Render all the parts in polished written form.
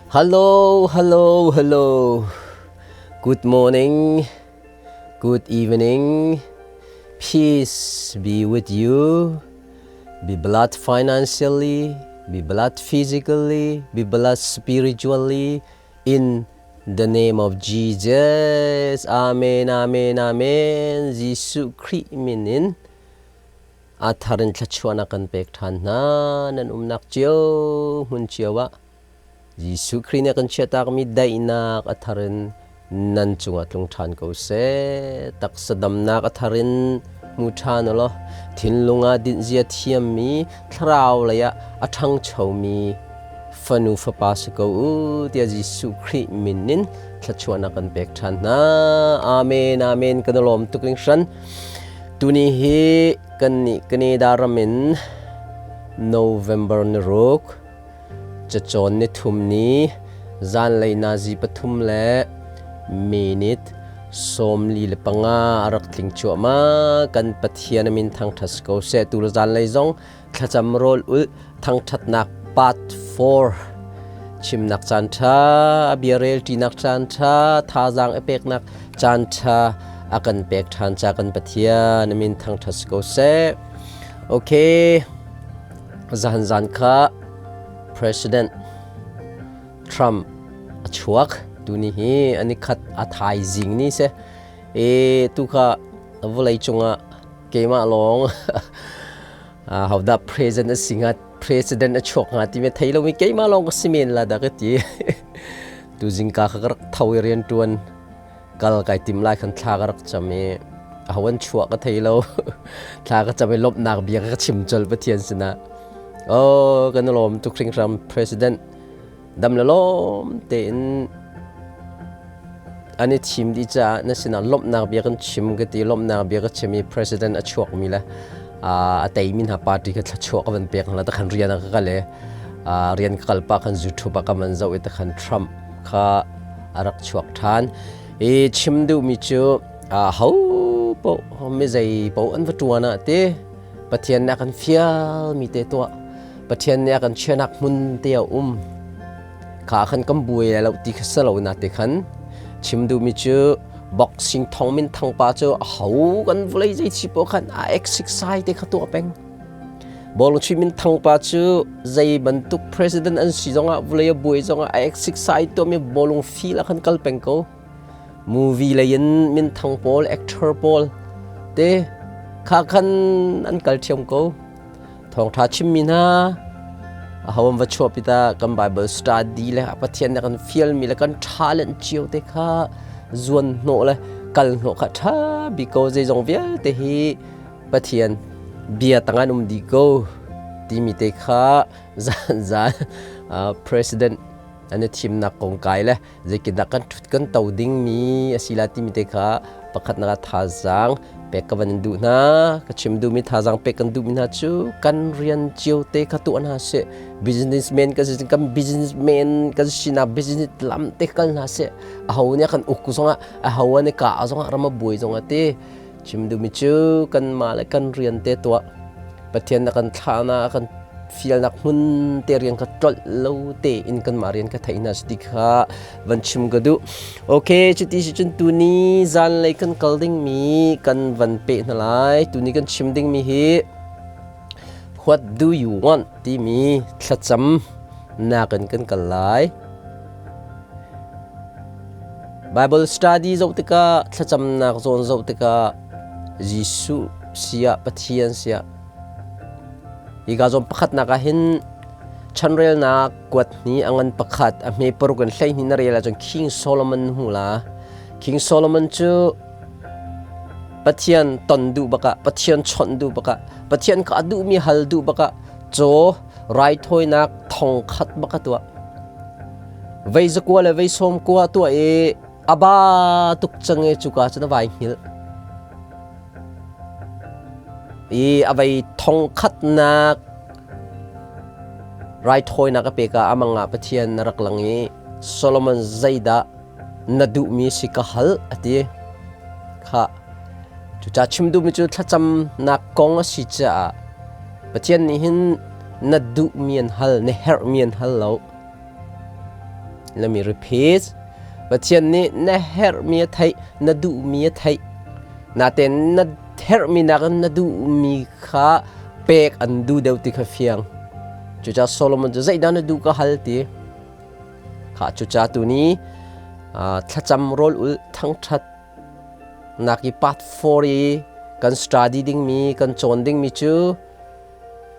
Hello, hello, hello. Good morning, good evening. Peace be with you. Be blessed financially, be blessed physically, be blessed spiritually in the name of Jesus. Amen, amen, amen. Jesuh Khrih min in a thar in thluachuahnak kan pek ṭhan hna. Nan umnak cio hmun cio ah Jesuh Khrih nih a kan chiahtakmi daihnak a thar in nan cungah tlung ṭhan ko seh. Taksa damnak a thar in hmu ṭhan u law thinlung ah dinhzia thiammi thlarau lei ah a ṭhangchomi fanu fapa si ko u tiah Jesuh Khrih min in thluachuahnak kan pek ṭhan hna. Amen, amen. Kan i lawm tuk hringhran. Tuni hi kannih Canada ram in November ni ruk cacawn ni thum ni zanlei nazi pathum le minute 45 a rak tling cuahmah. Kan Pathian a min thangṭhat si ko seh. Tu le zanlei zong thlacam rawl ulh thangṭhatnak part 4 chimnak caan ṭha, a bia relṭinak caan ṭha, thazaang i peknak caan ṭha a kan pek ṭhan ca kan Pathian a min thangṭhat si ko seh. Okay, zan zan kha President Trump a chuak. Tuni hi ani khat a thaizing ni se e tu kha vawlei cungah keimah lawng hodah president a si hnga, president a chuak hnga timi thei lomi keimah lawng ka si men la dah ka ti. Tu zingka kha ka rak tho i rian ṭuan kal kai tim lai khan thla ka rak cam i aho an chuah ka thei lo. Thla ka cam i lawmhnak bia ka chim colh Pathian sinah. Oh, kan lawm tuk hringhran, president dam le lawm tein an i thim dih caah na sinah lawmhnak bia kan chim ka ti. Lawmhnak bia ka chim i president a chuakmi le a teimi hna party kha thluachuah ka van pek hna. Takhan rian ah ka kal i rian ka kal pah khan YouTube ah ka van zoh i takhan Trump kha a rak chuak ṭhan i chim duhmi cu ho paoh mi zei paoh an va ṭuan ah ti Pathian nih a kan fialmi te tuah, Pathian nih a kan chiahnak hmun te a um kha khan kan buai lai lo ti kha si lo na te khan chim duhmi cu boxing thong min thang pa cu a ho kan vawlei zei chi paoh khan a exercise te kha tuah peng. Bawlungchuih min thang pa cu zei bantuk president an si zongah, vawlei a buai zongah, a exercise tuahmi bawlung feel ah khan kal peng ko. Movie lei in min thang pawl, actor pawl te kha khan an kal ṭhiam ko. Thawngṭha chimmi hna aho an va chuahpi ta, kan Bible study le Pathian nih kan fialmi le kan talent cio te kha zuan hnawh le kal hnawh kha ṭha bik ko. Zeizong vialte hi Pathian bia tang an um dih ko timi te kha zan zan president an i thimnak kong kai le zeitindah kan ṭhut kan to dingmi a si la timi te kha pakhatnak ah thazaang pek ka van in duh hna. Ka chim duhmi thazaang pek kan duhmi hna cu kan rian cio te kha tuah hna sih. Businessman kan si, kan businessman kan sinak business lam te kal hna sih. Aho nih kan uk zongah, aho an i kah zongah, ram a buai zongah ti chim duhmi cu kanmah le kan rian te tuah, Pathian na kan thlahnak, kan fialnak hmun te rian kha tlolh lo tein kanmah rian ka theih hna si ti kha van chim ka duh. Okay, cuti si cun tuni zanlei kan kal dingmi kan van peh hna lai. Tuni kan chim dingmi hi "What do you want?" timi thlacam nakin kan kal lai. Bible study zoh tikah, thlacamnak zawn zoh tikah, Jesuh siah, Pathian siah, hika zawn pakhatnak ah hin chanrelnak kuat hni a ngan pakhat a hme paruk in 12 na rel ahcun King Solomon hmu la. King Solomon cu Pathian ton duh bakah, Pathian chawnh duh bakah, Pathian ka duhmi hal duh bakah caw raithawinak 1000 bak a tuah. Vei 9 le vei 90 tuah i a ba tuk cang i cuka cun a vai hngilh i a vei thongkhatnak raithawinak a pek ah a mang ah Pathian na rak lang i, "Solomon, zeidah na duhmi si ka hal," a ti kha. Cucaah chim duhmi cu thlacamnak kong a si caah Pathian nih hin na duhmi an hal, na herhmi an hal lo. Let me repeat. Pathian nih na herhmi a theih, na duhmi a theih. Natein na herhmi nakin na duhmi kha pek an duh deuh ti kha fiang. Cucaah Solomon cu zeidah na duh ka hal ti. Kha cucaah tuni thlacam rawl ul thangṭhat nak i part 4 i kan study dingmi, kan cawn dingmi cu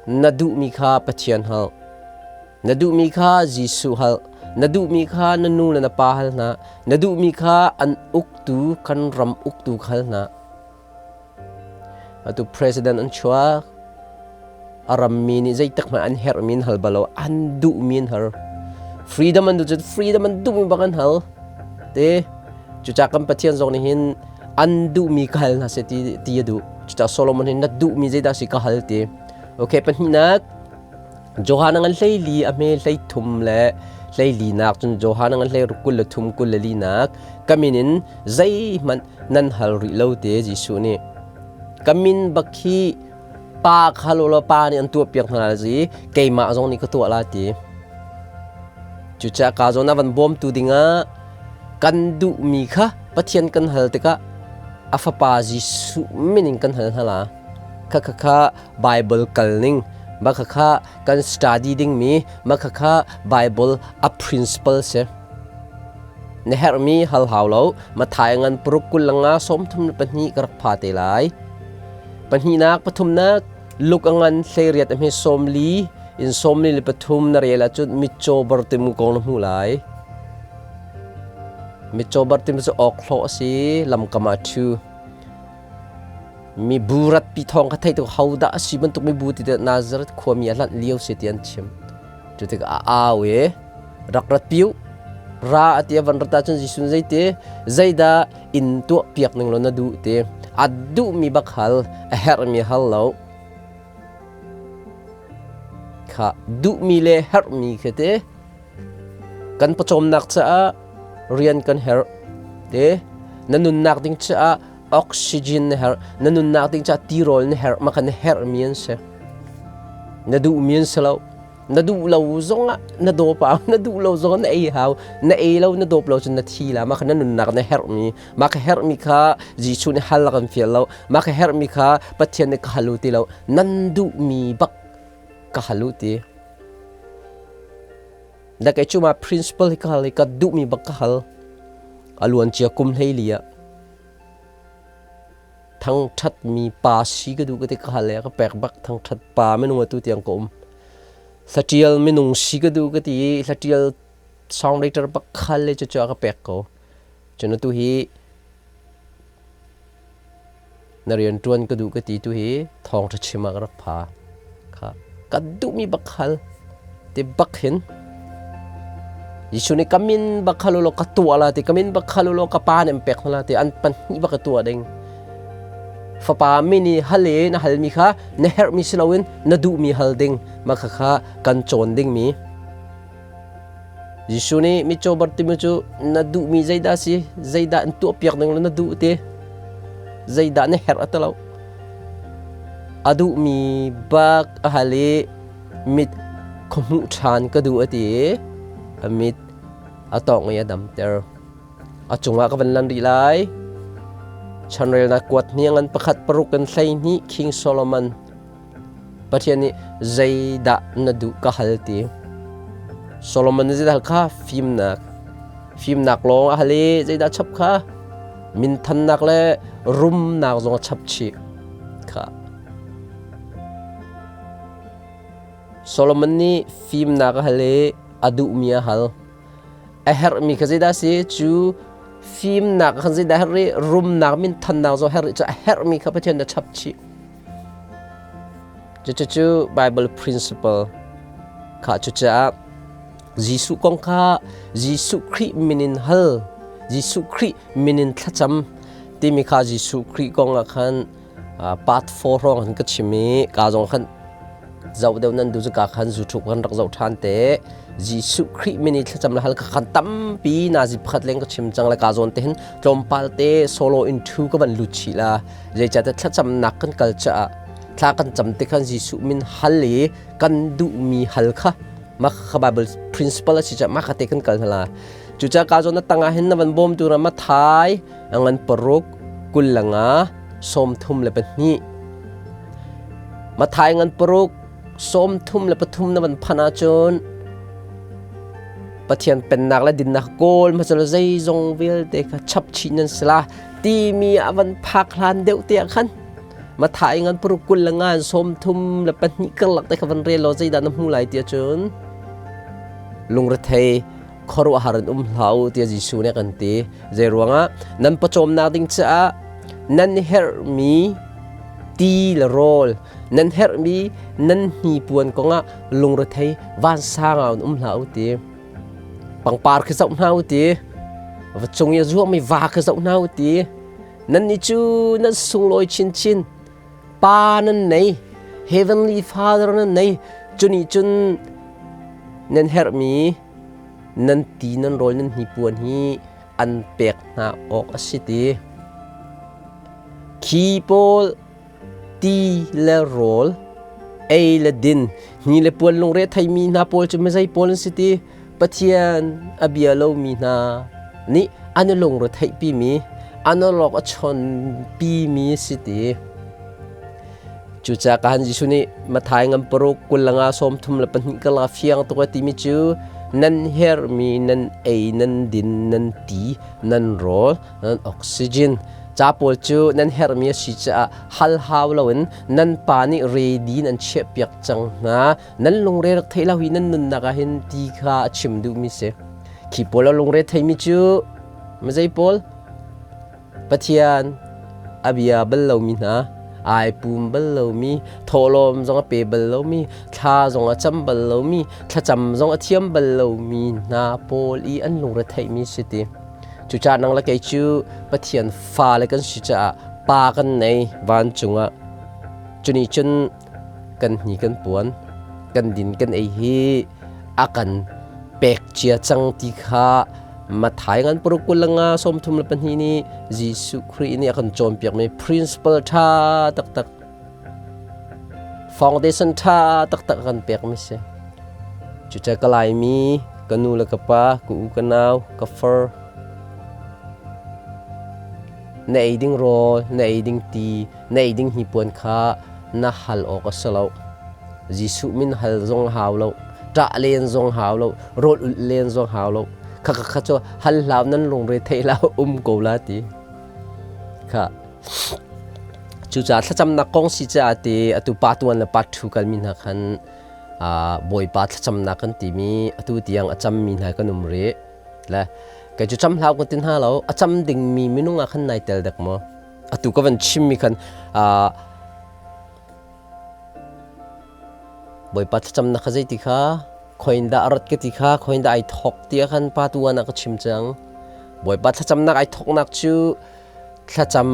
na duhmi kha Pathian hal. Na duhmi kha Jesuh hal. Na duhmi kha na nu le na pa hal hna. Na duhmi kha an uktu kan ram uktu hal hna. Atu president an chuak. A rammi nih zeitik hmanh an herhmi an hal balo. An duhmi an hal. Freedom an duh cun freedom an duhmi bak an hal. Te cucah kan Pathian zong nih hin an duhmi ka hal hna seh ti, ti a duh. Cucah Solomon hin na duhmi zeidah si ka hal ti. Okay, pahnihnak Johan a ngan 14 a hme 13 le 14nak cun Johan a ngan 23 24nak ka min in zeihmanh nan hal rih lo te Jesuh nih ka min bak hi pa kha lo law pa nih an tuahpiak hna lai zi keimah zong nih ka tuah la ti cucaah ka zawn a van bawmtu dingah kan duhmi kha Pathian kan hal tikah a fapa Jesuh min in kan hal hna la kha kha kha Bible kal ning mah kha kha kan study dingmi mah kha kha Bible a principle si na herhmi hal hau lo Mathai ngan paruk 22 32 ka rak pha te lai pahnihnak pathumnak luk a ngan 18 a hme 40 in 43 na rel ahcun mitcaw bartimu kong na hmuh lai mitcaw bartimu cu awkhlawh a si lamkam ah ṭhu Mibu ratpi thawng kha theih tuk hodah a si bantuk mibu ti Nazareth khuami a hlanh lio si ti an chim. Cu tikah a au i rak rat piu ra a ti a van rat ahcun Jesuh nih zeiti zeidah in tuah piak ning law na duh ti a duhmi bak hal a herhmi hal lo kha duhmi le herhmi khi ti Kan pawcawmnak caah rian kan herh. Te na nunnak ding caah oxygen na herh. Na nunnak ding caah tirawl na herh. Mah kha na herhmi an si. Na duhmi an si lo. Na duh lo zongah na dawp hau. Na duh lo zongah na ei hau. Na ei lo na dawp lo cun na thi la. Mah kha na nunnak na herhmi. Mah kha herhmi kha Jesuh nih hal a kan fial lo. Mah kha herhmi kha Pathian nih ka hal u ti lo. Nan duhmi bak ka hal u ti. Da kei cu ma principal hi ka hal i ka duhmi bak ka hal. A luan cia kum 14 ah thangṭhatmi pa si ka duh ka ti ka hal i ka pek bak thangṭhat pa minung atu tiang ka um. Hlatial minung si ka duh ka ti i hlatial songwriter bak khal le cucu a ka pek ko. Cun atu hi Na rianṭuan ka duh ka ti tu hi thawngṭha chim ah ka rak pha. Kha ka duhmi bak hal ti bak hin Jesuh nih ka min bak hal ulaw ka tuah la ti ka min bak hal ulaw ka pa nih an pek hna la ti an pahnih bak ka tuah ding. Fapa min i hal i na halmi kha na herhmi si loin na duhmi hal ding mah kha kha kan cawn dingmi Jesuh nih mitcaw Bartimaeus cu na duhmi zeidah si zeidah an tuahpiak ding na duh ti zeidah na herh a ti lo a duhmi bak a hal i mit khuahmuh ṭhan ka duh a ti i a mit a tawngh i a damter a cungah ka van lan rih lai chanrelnak kuat hniang an pakhat paruk in 12 King Solomon Pathian nih zeidah na duh ka hal ti. Solomon nih zeidah hal kha fimnak. Fimnak lawng a hal i zeidah chap kha minthannak le rumnak zong a chap chih kha. Solomon nih fimnak a hal i a duhmi a hal. A herhmi kha zeidah a si? Cu fimnak khan zeidah herh i rumnak minthannak zong herh i cu a herhmi kha Pathian nih a chap chih. Cucu Bible principle kha cucaah Jesuh kong kha Jesuh Khrih min in hal, Jesuh Khrih min in thlacam timi kha Jesuh Khrih kong ah khan part 4 hrawng khan ka chim i ka zong khan zoh deuh nan duh cu ka khan YouTube kan rak zoh ṭhan te. Jesuh Khrih min i thlacam le hal ka khan tampi nazi pakhat leng ka chim cang le ka zawn te hin tlawmpal te solo in thu ka van lut chih la. Zeicahtiah thlacamnak kan kal caah thla kan cam ti khan Jesuh min hal i kan duhmi hal kha. Mah kha Bible principle a si caah mah kha te kan kal hna la. Cucaah ka zawn na tangah hin na van bawmtu ram a thai a ngan paruk 25 32. Mathai ngan paruk 33 na van phanh ahcun Pathian pennak le dinnak kawl hmasa law zeizong vialte kha chap chih nan si la timi a van phak hlan deuh te ah khan Mathai ngan paruk 25 32 karlak te kha van rel law zeidah na hmu lai ti ahcun lungrethei khuaruahhar in um hlah u tiah Jesuh nih a kan ti. Zeiruangah nan pawcawmnak ding caah nan herhmi ti le rawl, nan herhmi nan hnipuan kongah lungrethei vansang ah um hlah u ti. Pangpar khi zoh hna u ti. Va cung i a zuangmi va khi zoh hna u ti. Nannih cu nan sunglawi chinchin. Pa nan nei, Heavenly Father nan nei. Cunih cun nan herhmi nan ti nan rawl nan hnipuan hi an pek hna awk a si ti. Khi pawl ti le rawl ei le din hni le puan lungre theimi hna pawl cu mizei pawl an si ti Pathian a bia lomi hna nih an i lungre theihpimi an awlok a chonpimi a si ti. Cucaah kahan Jesuh nih Matthai ngan paruk 25 32 karlak ah fiang tuk a timi cu nan herhmi nan ei nan din nan ti nan rawl nan oxygen ca pawl cu nan herhmi a si caah hal hau loin nan pa nih ready in an chiahpiak cang hna nan lungre rak theih lo hi nan nunnak ah hin ti kha a chim duhmi si. Khi pawl a lungre theimi cu mazei pawl Pathian a bia bal lomi hna ai pum bal lomi thawhlawm zong a pe bal lomi thla zong a cam bal lomi thlacam zong a thiam bal lomi hna pawl i an lungre theihmi si ti. Cucaah nang le kei cu Pathian fale kan si caah pa kan nei vancung ah. Cunih cun kan hni kan puan kan din kan ei hi a kan pek cia cang ti kha Mathai ngan paruk 25 32 nih Jesuh Khrih nih a kan cawnpiakmi principle ṭha taktak foundation ṭha taktak a kan pekmi si. Cucaah ka Laimi, ka nu le ka pa, ka u ka nau, ka far, na ei ding rawl, na ei ding ti, na ei ding hnipuan kha na hal awk a si lo. Jesuh min hal zong a hau lo, ṭah len zong hau lo, rawl ulh len zong hau lo. Kha kha kha cu hal hlau nan lungre theih hlah um ko la ti. Kha cucaah thlacamnak kong si caah ti atu pa tuan le pa ṭhu kalmi hna khan Bawipa thlacamnak kan timi atu tiang a cammi hna kan um rih. Le kei cu cam hlau ka ti hna lo, a cam dingmi minung ah khan nai tel dek maw? Atu ka van chimmi khan Bawipa thlacamnak kha zeiti kha khoin dah a rat ka ti kha khoin dah ai thawk ti ah khan pa tuan ah ka chim cang. Bawipa thlacamnak ai thawknak cu thlacam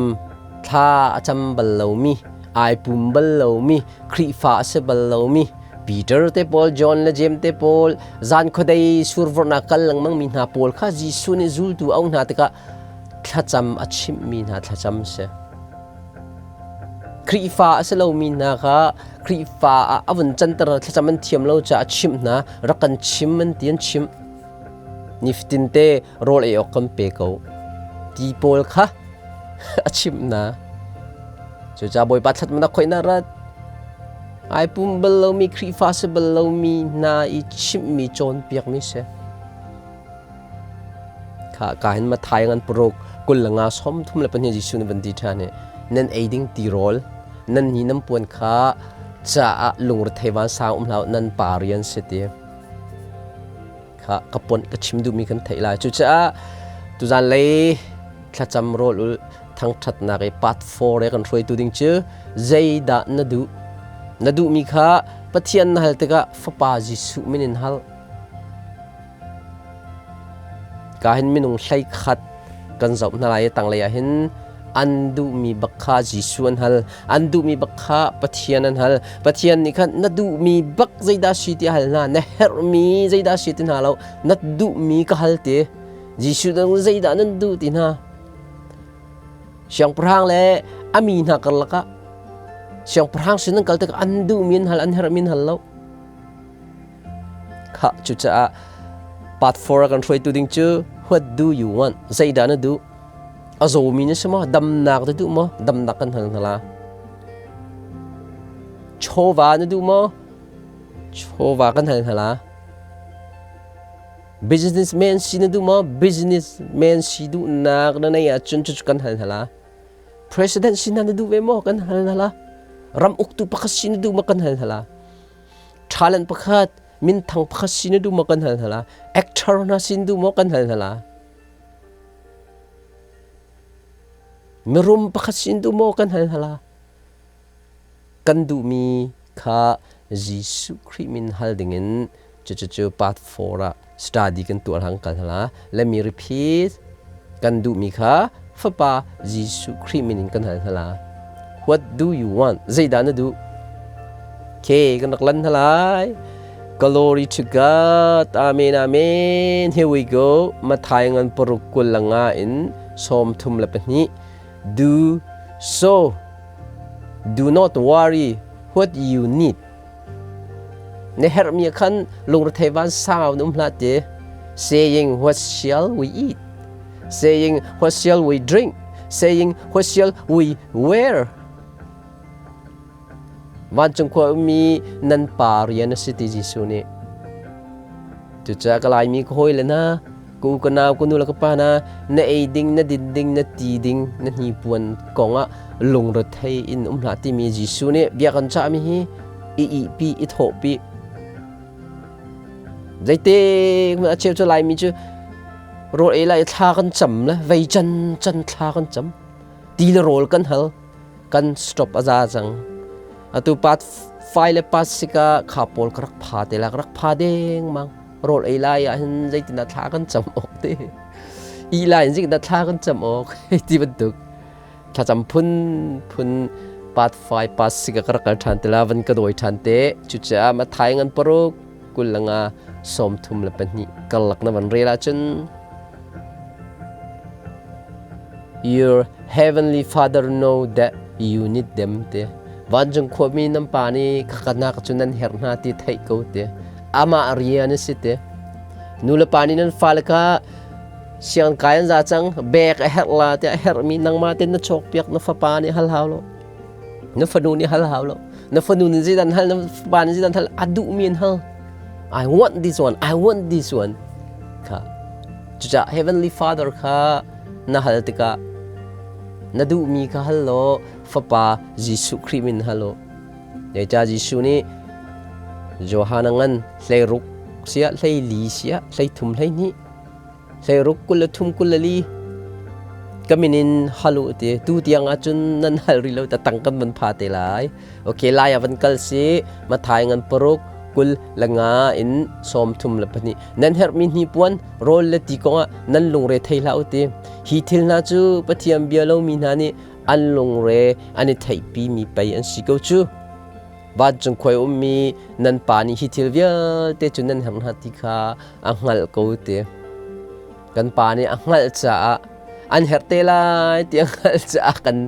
thla a cam bal lomi ai pum bal lomi Khrihfa a si bal lomi Peter te pawl John le James te pawl zan khuadei survornak kal lengmang mi hna pawl kha Jesuh nih zultu a auh hna tikah thlacam a chimhmi hna thlacam si. Khrihfa a si lomi hna kha Khrihfa ah a vun canter hna thlacam an thiam lo caah a chimh hna rak kan chim an ti an chimh. Nifatin te rawl ei awk kan pe ko ti pawl kha a chimh hna. Cucaah Bawipa thlatman a khoih na rat. Ai pum bal lomi Khrihfa si bal lomi hna i chimhmi cawnpiakmi si. Kha ka hin Mathai ngan paruk 25 32 Jesuh nih van ti ṭhan i nan ei ding tirawl nan ni nan puan kha caah lungrethei vansang um hlah nan pa rian si ti kha ka pon ka chim duhmi kan theih lai cucaah tuzan lei thlacam rawl ul thangṭhatnak i part 4 e kan hruaitu ding cu zeidah na duh na duhmi kha Pathian na hal tikah Fapa Jesuh min in hal Ka hin minung 11 kan zoh hna lai i tanglei ah hin an duhmi bak kha Jesuh an hal. An duhmi bak kha Pathian an hal. Pathian nih khan na duhmi bak zeidah si ti a hal hna. Na herhmi zeidah si ti hna lo. Na duhmi ka hal ti. Jesuh dang zeidah nan duh ti hna. Siangpahrang le a mi hna karlak ah siangpahrang sin an kal tikah an duhmi an hal, an herhmi an hal lo. Kha cucaah part 4 kan hruaitu ding cu what do you want? Zeidah na duh? A zawmi na si maw? Damnak na duh maw? Damnak kan hal hna la. Chawva na duh maw? Chawva kan hal hna la. Businessman si na duh maw? Businessman si duhnak na nei ahcun cucu kan hal hna la. President si na duh ve maw? Kan hal hna la. Ram uktu pakhat si na duh maw? Kan hal hna la. Talent pakhat, minthang pakhat si na duh maw? Kan hal hna la. Actor hna si na duh maw? Kan hal hna la. Mirum pakhat si na duh maw? Kan hal hna la. Kan duhmi kha Jesuh Khrih min hal dingin cucucu part 4 ah study kan tuah hlang kal hla. Let me repeat. Kan duhmi kha Fapa Jesuh Khrih min in kan hal hla. What do you want? Zeidah na duh? Okay, kan rak lan hna lai. Glory to God. Amen, amen. Here we go. Mathai ngan paruk 25 in 32. Do so. Do not worry what you need. Na herhmi khan lungrethei van sau na um hlah ti. Saying what shall we eat? Saying what shall we drink? Saying what shall we wear? Vancung khua ummi nan pa rian a si ti Jesuh nih. Cucaah ka Laimi ka hawi le hna, ka u ka nau ka nu le ka pa hna, na ei ding, na din ding, na ti ding, na hnipuan kongah lungrethei in um hlah timi Jesuh nih bia kan cahmi hi i ihpi, i thawhpi. Zeite a cheu cu Laimi cu rawl ei lai thla kan cam le vei can can thla kan cam. Ti le rawl kan hal. Kan stop a za cang. Atu part 5 le part 6 ah kha pawl ka rak pha te la ka rak pha deng mang. Rawl ei lai ah hin zeitin dah thla kan cam awk te. I lai in zeitin dah thla kan cam awk ti bantuk. Thlacam phun phun part 5 part 6 ah ka rak kal ṭhan te la van ka dawi ṭhan te. Cucaah Mathai ngan paruk 25 32 karlak na van rel ahcun Your heavenly Father know that you need them te. Vancung khuami nan pa nih khakana cu nan herh hna ti theih ko te. Amah rian a si te. Nu le pa nih nan fale kha siang kai an za cang bek a herh la te a herhmi nangmah te na chawk piak na fapa nih hal hau lo. Na fanu nih hal hau lo. Na fanu nih zeidan hal na fapa nih zeidan hal a duhmi an hal. I want this one, I want this one. Kha. Cucaah Heavenly Father kha na hal tikah na duhmi kha hal law Fapa Jesuh Khrih min hal u. Zeicah Jesuh nih Johan a ngan 16 siah 14 siah 33 12 16 23 24 ka min in hal u ti tu tiang ahcun nan hal rih lo ta tang kan van pha te lai. Okay, lai ah van kal si Mathai ngan paruk 25 in 32. Nan herhmi hnipuan, rawl le ti kongah nan lungre thei hlah u ti. Hi thil hna cu Pathian bia lomi hna nih an lungre an i theihpimi pei an si ko cu. Vancung khuai ummi nan pa nih hi thil vialte cu nan herh hna ti kha a hngalh ko ti. Kan pa nih a hngalh caah an herh te lai ti a hngalh caah kan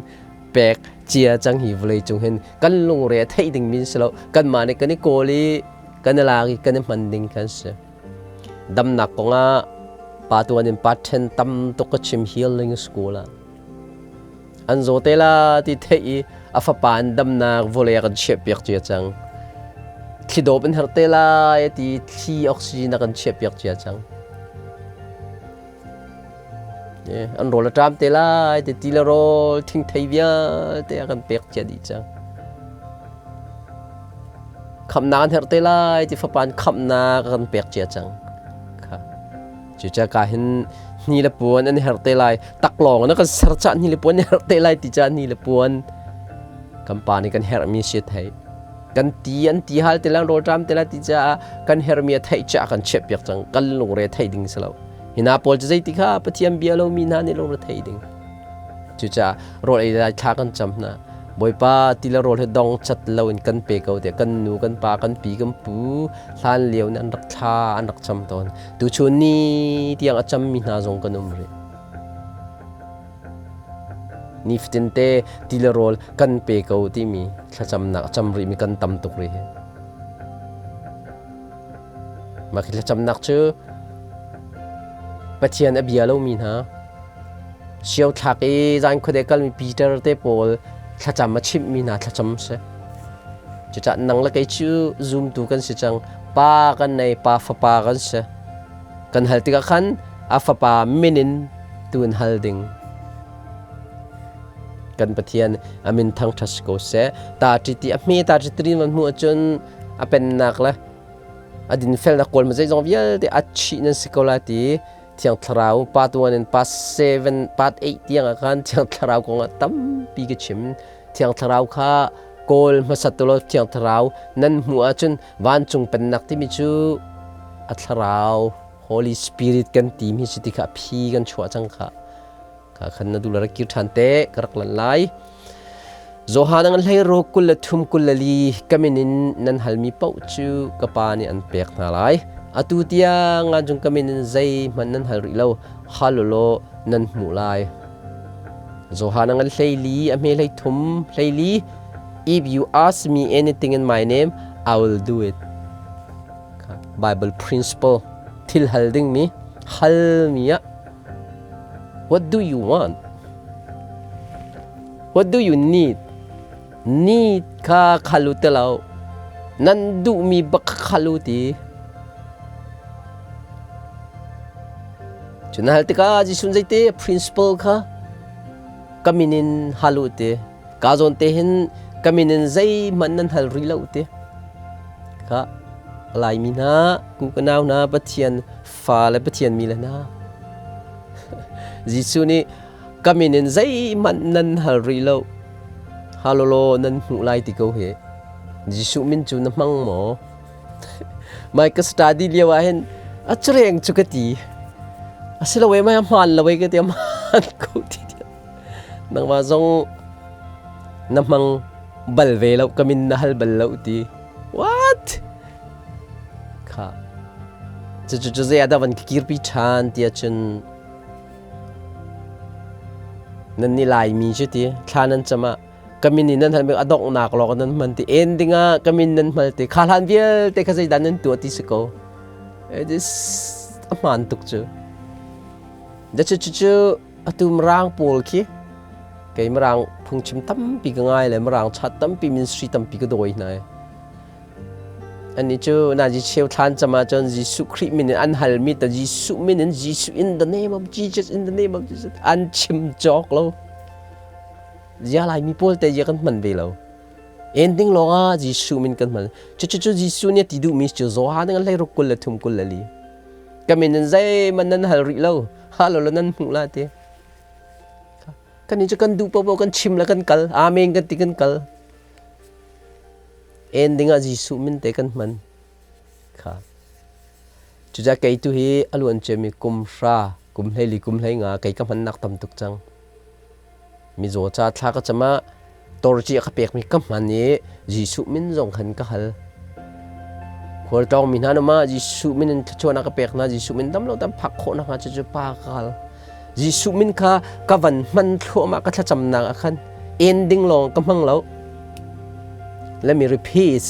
pek cia cang hi vawlei cung hin kan lungre a theih ding min si lo kanmah nih kan i kawl i kan i lak i kan i hman ding kan si damnak kongah pa tuan in pa ṭhen tam tuk ka chim healing school ah an zaw te la ti theih i a fapa an damnak vawlei a kan chiah piak cia cang thli dawp an herh te lai ti thli oxygen a kan chiah piak cia cang An rawl a ṭam te lai ti ti le rawl thingthei vialte a kan pek cia dih cang. Khamhnak an herh te lai ti fapa in khamhnak a kan pek cia cang. Kha. Cucaah ka hin hni le puan an herh te lai. Taklawng na kan ser cah hni le puan an herh te lai ti cah hni le puan kan pa nih kan herhmi si thei. Kan ti an ti hal te lai rawl ṭam te lai ti caah kan herhmi a theih cah kan chiah piak cang. Kan lungre theih ding si lo. Hi hna pawl cu zeiti kha Pathian bia lomi hna nih lungre thei ding. Cucaah rawl ei lai thla kan cam hna. Bawipa ti le rawl hi dong cat loin kan pe ko tiah kan nu kan pa kan pi kan pu hlan lio nih an rak thla an rak cam tawn. Tuchun ni tiang a cammi hna zong kan um rih. Nifatin te ti le rawl kan pe ko timi thlacamnak a cam rihmi kan tam tuk rih hi. Mah khi thlacamnak cu Pathian a bia lomi hna sio thlak i zan khuade kalmi Peter te pawl thlacam a chimhmi hna thlacam si. Cucaah nang le kei cu zumtu kan si cang. Pa kan nei, pa fapa kan si. Kan hal tikah khan a fapa min in tu in hal ding. Kan Pathian a min thangṭhat si ko seh. Ta ṭi ti a hme ta ṭi tri man hmuh ahcun a pennak le a dinfelnak kawl ma zeizong vialte a chih nan si ko la ti Thiang Thlarau part 1 in part 7 part 8 tiang ah khan Thiang Thlarau kong ah tampi ka chim. Thiang Thlarau kha kawl hmasat tu law Thiang Thlarau nan hmuh ahcun vancung pennak timi cu a thlarau Holy Spirit kan timi si ti kha a phi kan chuah cang kha. Kha khan na duh le rak kir ṭhan te ka rak lan lai. Johan an hlei ro 23 24 ka min in nan halmi paoh cu ka pa nih an pek hna lai. Atu tiang ah cun ka min in zeihmanh nan hal rih lo, hal u law nan hmuh lai. Johan an hlei li a hme hlei thum hlei li If you ask me anything in my name, I will do it. Bible principle thil hal ding mi hal mi ah What do you want? What do you need? Need kha khalu te lo. Nan duhmi bak khalu ti. Cun hal tikah Jesuh zeite principle kha ka min in halu ti. Ka zawn te hin ka min in zeihmanh nan hal rih lo ti. Kha Laimi hna, ku ka nau hna, Pathian fa le Pathian mi le hna. Jesuh nih ka min in zeihmanh nan hal rih lo. Halolo nan hmuh lai ti ko hi. Jesuh min cu na hmang maw? Mai ka study lio ah hin a cureng cu ka ti. Asilo we mai a hmaan lo we ka ti a hmaan ko ti. Nangmah zong na hmang bal ve lo ka min na hal bal lo ti. What? Kha. Cucu cu zei ah dah van ka kirpi ṭhan ti ahcun nan nih Laimi cu ti thla nan cam ah ka min in nan hal a donghnak lawng nan hman ti ending ah ka min nan hmal ti kha hlan vialte kha zeidah nan tuah ti si ko. It is a hmaan tuk cu. Da cu cu atu Mirang pawl khi kei Mirang phungchim tampi ka ngai le Mirang chat tampi ministry tampi ka dawi hna i Annih cu nazi cheu thlan cam ahcun Jesuh Khrih min in an halmi ta Jesuh min in Jesuh in the name of Jesus in the name of Jesus an chim cawk lo. Zia Laimi pawl te zia kan hman ve lo. Ending lawng ah Jesuh min kan hman. Cucu cu Jesuh nih a ti duhmi cu Johan an hlei ruk 23 24. Ka min in zeihmanh nan hal rih lo. Hal lo nan hmuh la ti. Kan cu kan duh paoh kan chim le kan kal. Amen kan ti kan kal. En dingah Jesuh min te kan hman. Kha. Cucaah kei tu hi a luan ciami kum hra, kum hleili, kum hlei nga kei ka hmannak tam tuk cang. Mizaw ca thla ka cam ah torci a ka pekmi ka hman i Jesuh min zong khan ka hal. Khualtlawng mi hna nama Jesuh min in thluachuahnak ka pek hna, Jesuh min dam lo tam phak khawh nakhnga cucu pa ka hal. Jesuh min kha ka van hman thluahmah ka thlacamnak ah khan ending lawng ka hmang lo. Let me repeat.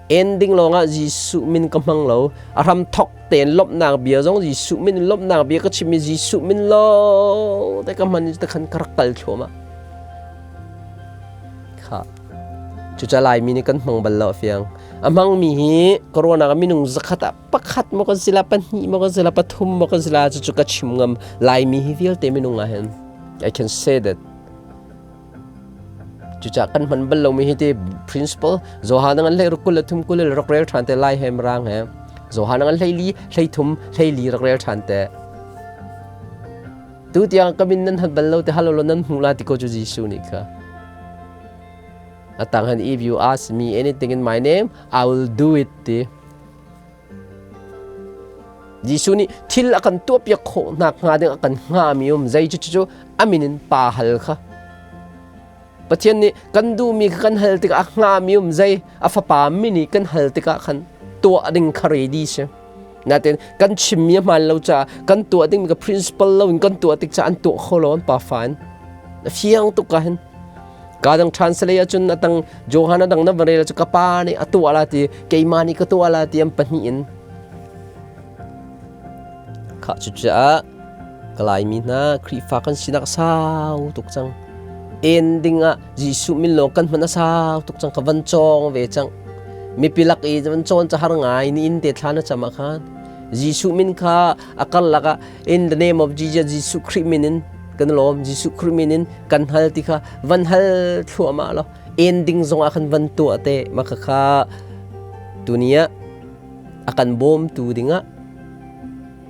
Ending lawngah Jesuh min ka hmang lo. A hram thok tein lawmhnak bia zong Jesuh min in lawmhnak bia ka chimmi Jesuh min lawng te ka hman te khan ka rak kal thluahmah. Kha. Cuca Laimi nih kan hmang bal lo a fiang. A hmangmi hi corona minung zakhat ah pakhat maw kan si la pahnih maw kan si la pathum maw kan si la cucu ka chim ngam Laimi hi vialte minung ah hin I can say that cucah kan hman bal lomi hi ti principle Johan an hlei ruk 23 kul rak rel ṭhan te lai he mirang he Johan an hlei li hlei thum hlei li rak rel ṭhan te tu tiang ka min nan hal bal lo te halo lo nan hmu la ti ko cu Jesuh nih kha atang han if you ask me anything in my name I will do it ti Jesuh nih thil a kan tuahpiak khawh nakhnga ding a kan hngami um zei cu cu a min in pa hal kha Pathian nih kan duhmi kha kan hal tikah a hngami um zei a fapa min i kan hal tikah khan tuah ding kha ready si natin kan chimmi a hmaan lo caah kan tuah dingmi ka principle lo in kan tuah tik caah an tuah kho lo an pa fa in a fiang tuk ka hin. Ka dang translate ahcun atang Johan adang na van rel cu ka pa nih a tuah la ti keimah nih ka tuah la ti an pahnih in Khah cucaah ka Laimi hna Khrihfa kan sinak a sau tuk cang. En ding ah Jesuh min lawng kan hman a sau tuk cang ka van cawng ve cang. Mipi lak i van cawn ca har ngai ni inn te thla na cam ah khan Jesuh min kha a karlak ah in the name of Jesus Jesuh Khrih min in kan lawm Jesuh Khrih min in kan hal ti kha van hal thluahmah law en ding zong ah khan van tuah te maka kha tuni ah a kan bawmtu dingah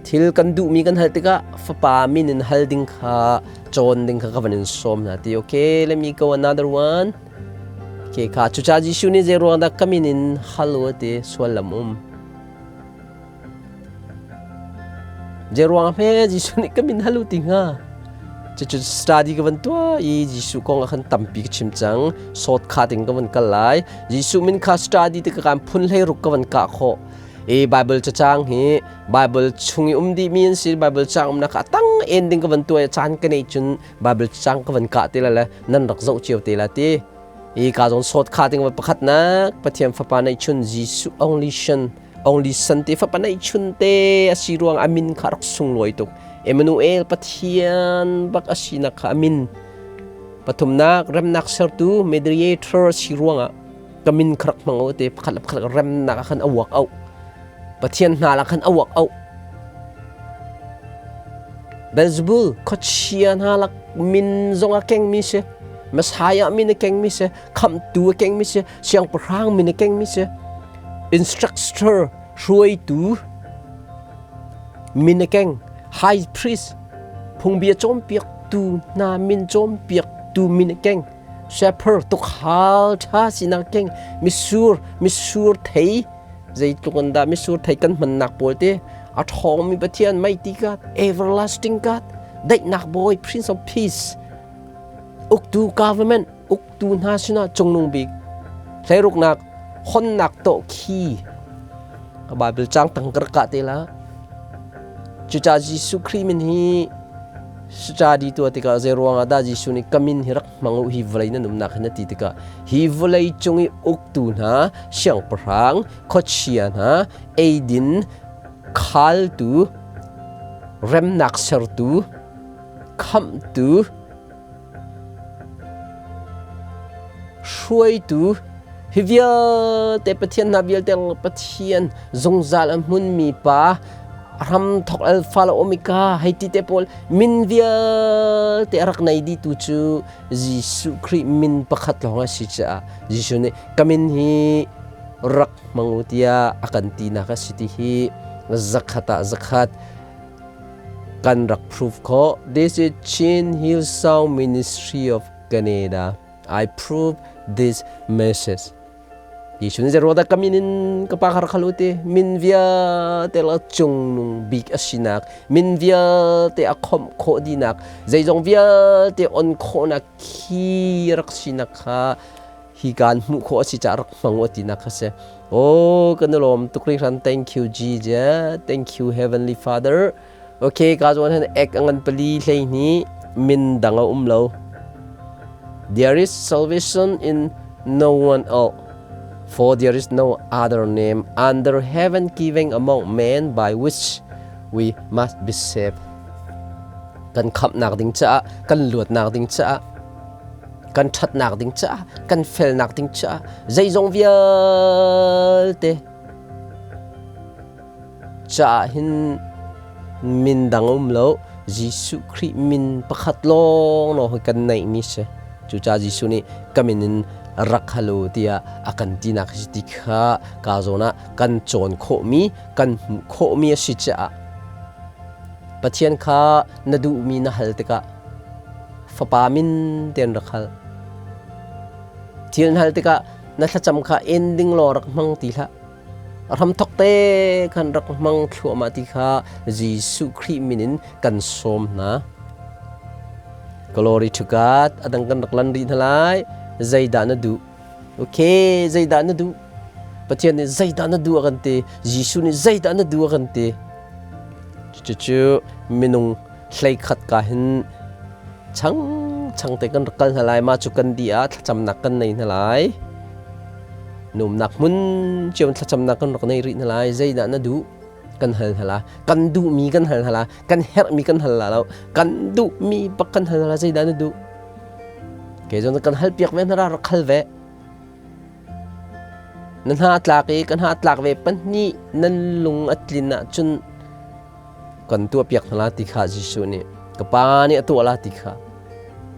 thil kan duhmi kan hal tikah fapa min in hal ding kha cawn ding kha ka van in sawm hna ti okay let me go another one okay kha cuca Jesuh nih zei ruang dah ka min in hal u ti suallam um zei ruang hme Jesuh nih ka min hal u ti hnga cucu study ka van tuah i Jesuh kong ah khan tampi ka chim cang sawt kha ting ka van kal lai Jesuh min kha study ti ka kan phun hlei ruk ka van kah khawh i Bible cacang hi Bible chung i um dihmi an si Bible cang umnak a tang ending ka van tuah i caan ka neih cun Bible cacang ka van kah te la le nan rak zoh cio te la ti i ka zong sawt kha ting pakhatnak Pathian fapa neih chun Jesuh only son only son te fapa neih chun te a si ruang a min kha rak sunglawi tuk Emmanuel Pathian bak a sinak kha a min Pathumnak, remnak sertu mediator si ruangah ka min kha rak hmang u te pakhat le pakhat remnak ah khan a uak au. Pathian hna lah khan a uak au. Beelzebul khuachia hna lak min zong a kengmi si, Messiah min a kengmi si, khamhtu a kengmi si, siangpahrang min a kengmi si, instructor hruaitu min a keng, high priest Phungbia cawnpiaktu hna min cawnpiaktu min a keng. Shepherd tukhal ṭha sinak keng. Misur, misur thei zeitluk in dah misur thei kan hmannak pawl te a ṭhawngmi Pathian mighty God, everlasting God, daihnak bawi, Prince of Peace, uktu government, uktu hna sinah cungnung bik, hleiruknak, honnak tawh khi Bible cang tang ka rak kah te la. Cucaah Jesuh Khrih min hi study tuah tikah zei ruangah dah Jesuh nih ka min hi rak hmang u hi vawlei nan umnak hin a ti tikah hi vawlei cung i uktu hna siangpahrang khuachia hna eidin khaltu remnak sertu khamhtu Hruaitu hi vialte Pathian hna vialte Pathian zungzal a hmunmi pa hramthok alpha le omega hei ti te pawl min vialte a rak nei dihtu cu Jesuh Khrih min pakhat lawng a si caah Jesuh nih ka min hi rak hmang u tiah a kan tinak a si ti hi zakhat ah zakhat kan rak prove khawh. This is Chin Hillsong Ministry of Canada. I prove this message. Jesuh nih zeruah dah ka min in ka pa kha rak hal u ti min vialte la cungnung bik a sinak min vialte a khomh khawh dihnak zeizong vialte on khawhnak khi rak sinak kha hi kaan hmuh khawh a si caah rak hmang u tinak kha si. Oh, kan i lawm tuk hringhran. Thank you Jesus. Thank you Heavenly Father. Okay, ka zawn han ek a ngan pali hlei hni min dang a um lo. There is salvation in no one else. For there is no other name under heaven given among men by which we must be saved. Kan khamhnak ding caah, kan luatnak ding caah, kan ṭhatnak ding caah kan felnak ding caah zeizong vialte caah hin min dang um lo Jesuh Khrih min pakhat lawng lawng hi kan neihmi si cucaah Jesuh nih ka min in rak hal u tiah a kan tinak si ti kha ka zawn ah kan cawn khawhmi kan hmuh khawhmi a si caah Pathian kha na duhmi na hal tikah Fapa min tein rak hal. Thil na hal tikah na thlacam kha ending law rak hmang ti hlah. Hramthok te khan rak hmang thluahmah ti kha Jesuh Khrih min in kan sawm hna. Glory to God. Adang kan rak lan rih hna lai. Zeidah na duh? Okay, zeidah na duh? Pathian nih zeidah na duh a kan ti. Jesuh nih zeidah na duh a kan ti. Cucu minung hleikhat ka hin chang Changte kan rak kal hna lai. Mah cu kan dih ah thlacamnak kan nei hna lai. Numnak hmun cio in thlacamnak kan rak nei rih hna lai. Zeidah na duh? Kan hal hna la. Kan duhmi kan hal hna la. Kan herhmi kan hal la lo. Kan duhmi bak kan hal hna la. Zeidah na duh? Kei zong kan hal piak ve hna ra, rak hal ve. Na hna tlak i ka hna tlak ve pahnih nan lung a tlin ahcun kan tuahpiak hna la ti kha Jesuh nih ka Pa nih a tuah la ti kha.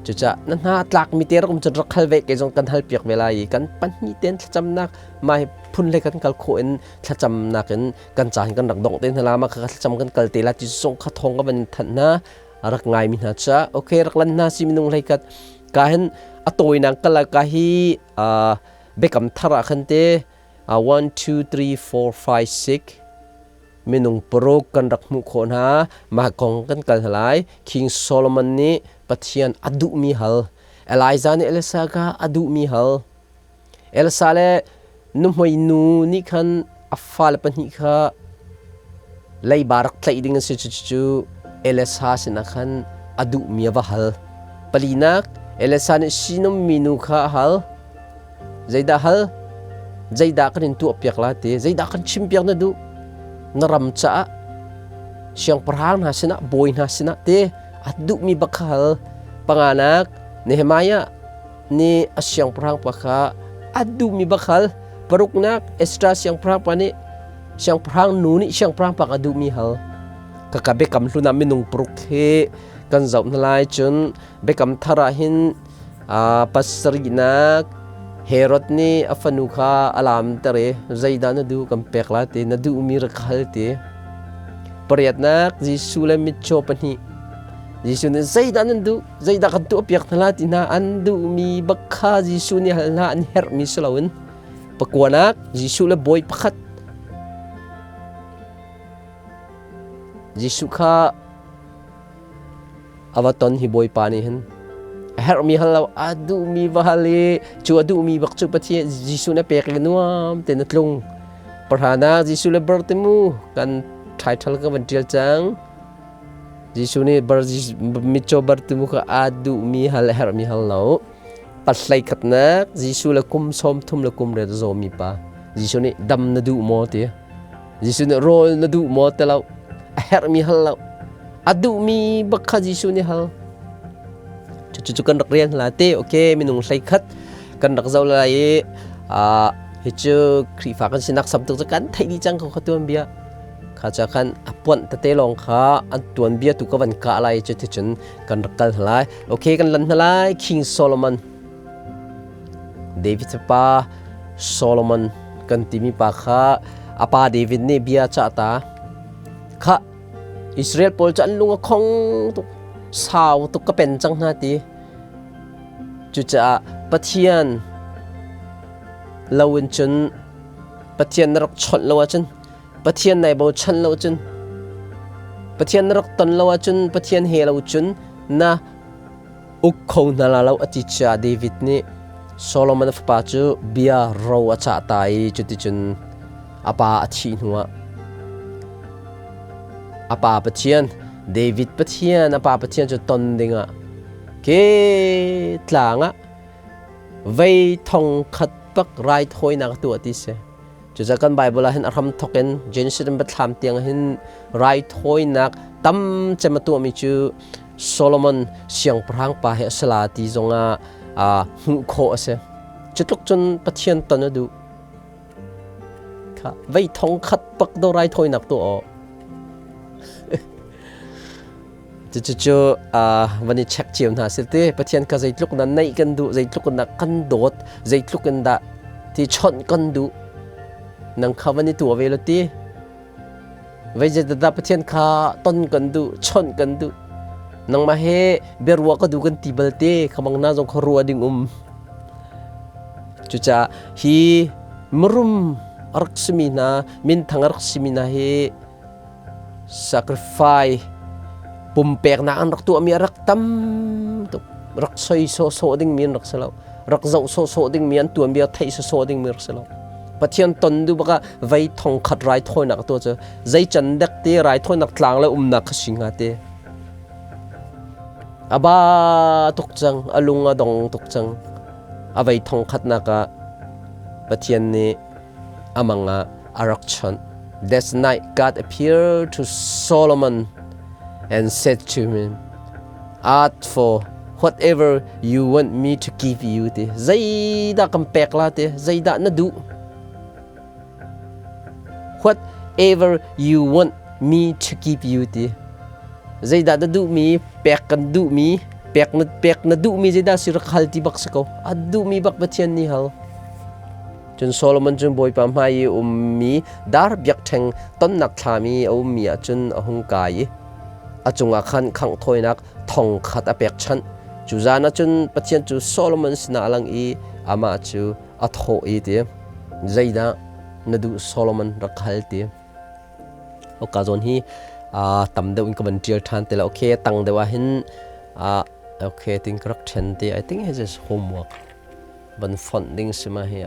Cucaah na hna tlakmi te rak um cun rak hal ve, kei zong kan halpiak ve lai i kan pahnih tein thlacamnak mah hi phun le kan kal khawh in thlacamnak in kan caan kan rak dongh te hna la, mah kha thlacam kan kal te la ti zong kha thawng ka van thanh hna. Rak ngaimi hna ca okay rak lan hna si minung hlei kat ka hin a tawinak kal ka hi biakam thar ah khan te 1 2 3 4 5 6 minung paruk kan rak hmuh khawh hna. Mah kong kan kal hna lai. King Solomon nih Pathian a duhmi hal, Elijah nih Elisa kha a duhmi hal. Elsa le nuhmei nu nih khan a fale pahnih kha leiba rak tlaih ding an si. Cucu Elsa sinah khan a duhmi a va hal. Palinak, Elsa nih sinum minu kha a hal. Zeidah hal? Zeidah kan in tuahpiak la ti? Zeidah kan chimpiak na duh? Na ram caah siangpahrang hna sinah, bawi hna sinah te a duhmi bak kha hal. Panganak, Nehemiah nih a siangpahrang pa kha a duhmi bak hal. Paruknak, Ezra siangpahrang pa nih siangpahrang nu nih siangpahrang pa kha duhmi hal. Kaka biakam hlun ah minung paruk hi kan zoh hna lai. Cun biakam thar ah hin pasarihnak, Herod nih a fanu kha a lamter i zeidah na duh kan pek lai ti, na duhmi rak hal ti. Pariatnak, Jesuh le mitcaw pahnih. Jesuh nih zeidah nan duh, zeidah kan tuahpiak hna lai ti hna, an duhmi bak kha Jesuh nih hal hna, an herhmi si loin. Pakuanak, Jesuh le bawi pakhat. Jesuh kha a va ton hi Bawipa nih hin a herhmi hal lo, a duhmi va hal i cu a duhmi bak cu Pathian Jesuh na pek i nuam tein a tlung. Pahranak, Jesuh le Bartimu kan title ka van ṭial cang. Jesuh nih mitcaw Bartimu kha aa duhmi hal, a herhmi hal lo. Pahlei khatnak, Jesuh le kum 30 le kum riat a zawmi pa. Jesuh nih dam na duh maw ti. Jesuh nih rawl na duh maw ti lo. A herhmi hal lo. A duhmi bak kha Jesuh nih hal. Cucu kan rak rian hla te. Okay, minung hlei khat kan rak zoh lai i hi cu Khrihfa kan sinak sam tuk cu kan theih dih cang ko kha tuan bia. Kha ca khan a puanh tete lawng kha an tuanbia tu ka van kah lai, cuticun kan rak kal hna lai. Okay, kan lan hna lai. King Solomon, David pa Solomon kan timi pa kha a pa David nih bia cah ta kha Israel pawl cu an lung a khong tuk, sau tuk ka pen cang hna ti. Cucaah Pathian lo in cun, Pathian na rak chawnh lo ahcun, Pathian nai bochan lo cun, Pathian na rak ton lo ahcun, Pathian he lo cun na uk kho hna la lo a ti caah David nih Solomon fapa cu bia ro a cah ta i cuticun a pa a thih hnuah a pa Pathian, David Pathian, a pa Pathian cu ton dingah ke tlang ah vei thong khat bak raithawinak tuah ti si. Cucaah kan Bible ah hin a hram thawk in Genesis in Biathlam tiang hin raithawinak tam cem a tuahmi cu Solomon siangpahrang pa hi a si la ti zongah hmuh khawh a si. Cu tluk cun Pathian ton a duh. Kha vei thong khat bak do raithawinak tuah aw. Cucu van i check cio hna sih ti. Pathian kha zeitluk na naih kan duh, zeitluk in dah kan dawt, zeitluk in dah ti chawnh kan duh, nang kha van i tuah ve lo ti. Vei zeidah Pathian kha ton kan duh, chawnh kan duh, nangmah he biaruah ka duh kan ti bal te khamang na zong kha ruah ding um. Cucaah hi mirum a rak simi hna, minthang a rak simi hna hi sacrifice pumpeknak an rak tuahmi a rak tam tuk. Rak soi sawhsawh dingmi an rak si lo, rak zoh sawhsawh dingmi, an tuanbia theih sawhsawh dingmi rak si lo. Pathian ton du baka vei thong khat raithawinak tuah cu zei can dek te raithawinak tlang le umnak kha si hnga te. A ba tuk cang, a lung a dong tuk cang. A vei thong khatnak ah Pathian nih a mang ah a rak chawnh. That night God appeared to Solomon and said to him, Ask for whatever you want me to give you ti. Zeidah kan pek la ti? Zeidah na duh? Whatever you want me to give you ti. Zeidah na duhmi pek kan duhmi pek na pek na duhmi zeidah si rak hal ti bak si ko. A duhmi bak Pathian nih hal. Cun Solomon cu Bawipa hmai i ummi dar biakṭheng tonnak thlam i a ummi ah cun a hung kai i a cungah khan khangh thawinak thong khat a pekchanh. Cu zan ah cun Pathian cu Solomon sinah a lang i amah cu a thawh i ti, Zeidah na duh Solomon rak hal ti. Oka zawn hi tam deuh in ka van ṭial ṭhan te la. Okay, tang deuh ah hin okay tin ka rak ṭhen te. I think his is homework. Van fonh ding si ma hi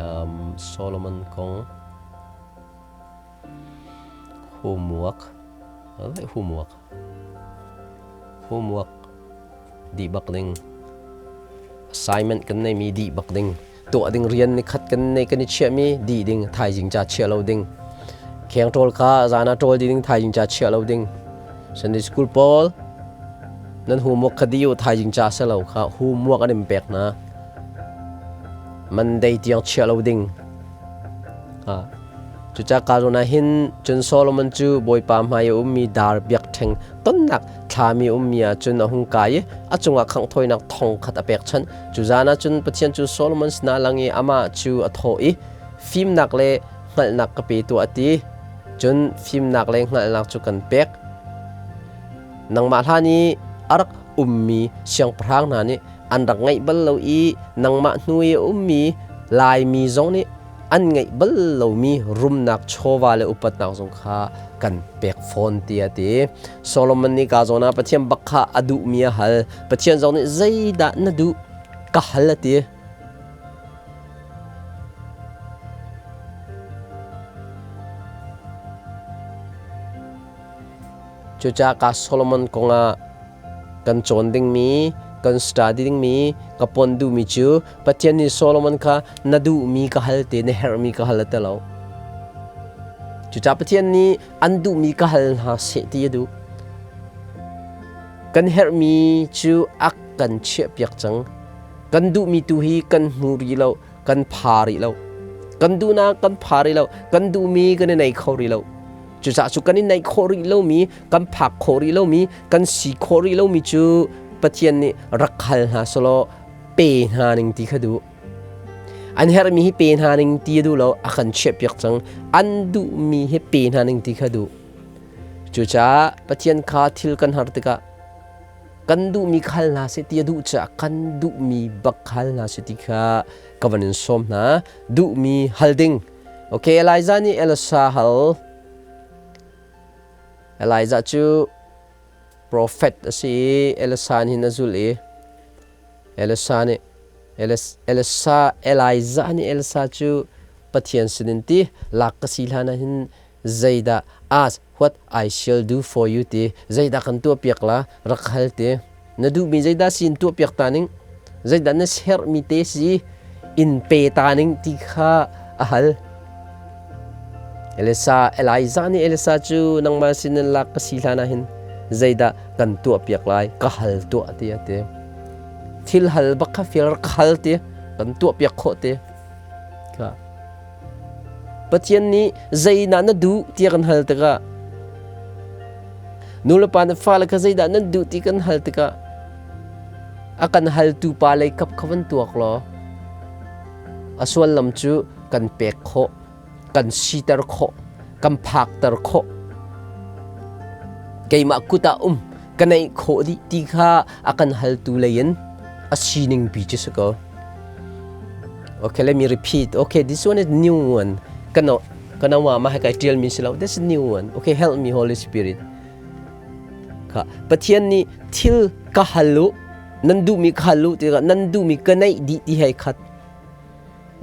Solomon kong homework homework homework dih bak ding assignment kan nei mi dih bak ding tuah ding rian ni khat kan nei kan i chiah mi dih ding thaizing ca chia lo ding kheng ṭawl kha zan ah ṭawl ding thaizing ca chia lo ding Sunday school pawl nan homework kha dih u thaizing ca se lo kha homework an in pek hna Monday tiang chiah lo ding. Cucaah ka zawn ah hin cun Solomon cu Bawipa hmai a ummi dar biakṭheng tonnak thlami ummi ah cun a hung kai i a cungah khangh thawinak thong khat a pekchanh. Cu zan ah cun Pathian cu Solomon sinah lang i amah cu a thawh i fimnak le hngalhnak ka pe tuah a ti. Cun fimnak le hngalhnak cu kan pek. Nangmah hlan i a rak ummi siangpahrang hna nih an rak ngeih bal lo i nangmah hnu i a ummi Laimi zong nih an ngeih bal lomi rumnak chawva le upatnak zong kha kan pek fawn tiah a ti. Solomon nih ka zawn ah Pathian bak kha a duhmi a hal. Pathian zong nih zeidah na duh ka hal a ti. Cucaah ka Solomon kongah kan cawn dingmi, kan study dingmi, ka pon duhmi cu Pathian nih Solomon kha na duhmi ka hal te, na herhmi ka hal a ti lo. Cucaah Pathian nih an duhmi ka hal hna seh ti a duh. Kan herhmi cu a kan chiahpiak cang. Kan duhmi tu hi kan hmu rih lo, kan pha rih lo. Kan duhnak kan pha rih lo, kan duhmi kan i nei kho rih lo. Cucaah cu kan i naih khawh rih lomi, kan phak khawh rih lomi, kan si khawh rih lomi cu Pathian nih rak hal hna selaw pe hna ning ti kha duh. An herhmi hi pe hna ning ti a duh lo, a kan chiahpiak cang. An duhmi hi pe hna ning ti kha duh. Cucaah Pathian kha thil kan har tikah kan duhmi kha hal hna seh ti a duh caah kan duhmi bak hal hna seh ti kha ka van in sawm hna. Duhmi hal ding. Okay, Elijah nih Elisha hal. Elijah cu prophet a si i Elisha nih hin a zulh i Elisha nih Elisha Elijah nih Elisha cu Pathian sinin ti lak ka si hlan ah hin zeidah ask what I shall do for you ti zeidah kan tuahpiak la rak hal ti na duhmi zeidah si in tuahpiak ta ning zeidah na sermi te si in pe ta ning ti kha a hal Elisa Eliza nih Elisa cu nangmah sin in lak ka si hlan ah hin zeidah kan tuahpiak lai ka hal tuah ti a ti thil hal bak kha fial rak hal ti kan tuahpiak khawh ti kha Pathian nih zeidah na duh tiah kan hal tikah nulepa nih fale kha zeidah nan duh ti kan hal tikah a kan haltu pa lei kap kha van tuak law a suallam cu kan pek khawh kan siter khawh kan phakter khawh keimah kut ah um ka neih khawh dih ti kha a kan haltu lei in a sining pi cu si ko. Okay, let me repeat. Okay, this one is new one. Kano kana wa ma kai tial mi si lo. This is new one. Okay, help me Holy Spirit. Kha Pathian nih thil ka hal u nan duhmi ka hal u ti nan duhmi ka neih dih ti hei khat.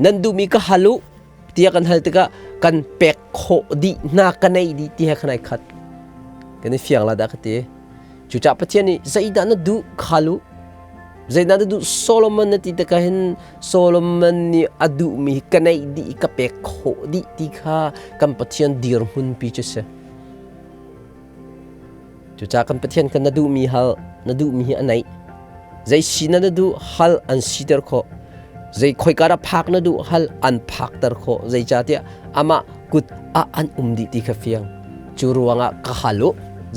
Nan duhmi ka hal u tiah kan hal tikah kan pek khawh dih hna ka neih dih ti he khan ai khat. Kan i fiang la dah ka ti. Cucaah Pathian nih zeidah na duh khal u. Zeidah na duh Solomon na ti tikah hin Solomon nih a duhmi ka neih dih ka pek khawh dih ti kha kan Pathian dirhmun pi cu si. Cucaah kan Pathian kha na duhmi hal, na duhmi hi a neih. Zei si na duh hal an siter khawh. Zei khoika dah phak na duh hal an phakter khawh. Zeicahtiah amah kut ah an um dih ti kha fiang. Cu ruangah ka hal u,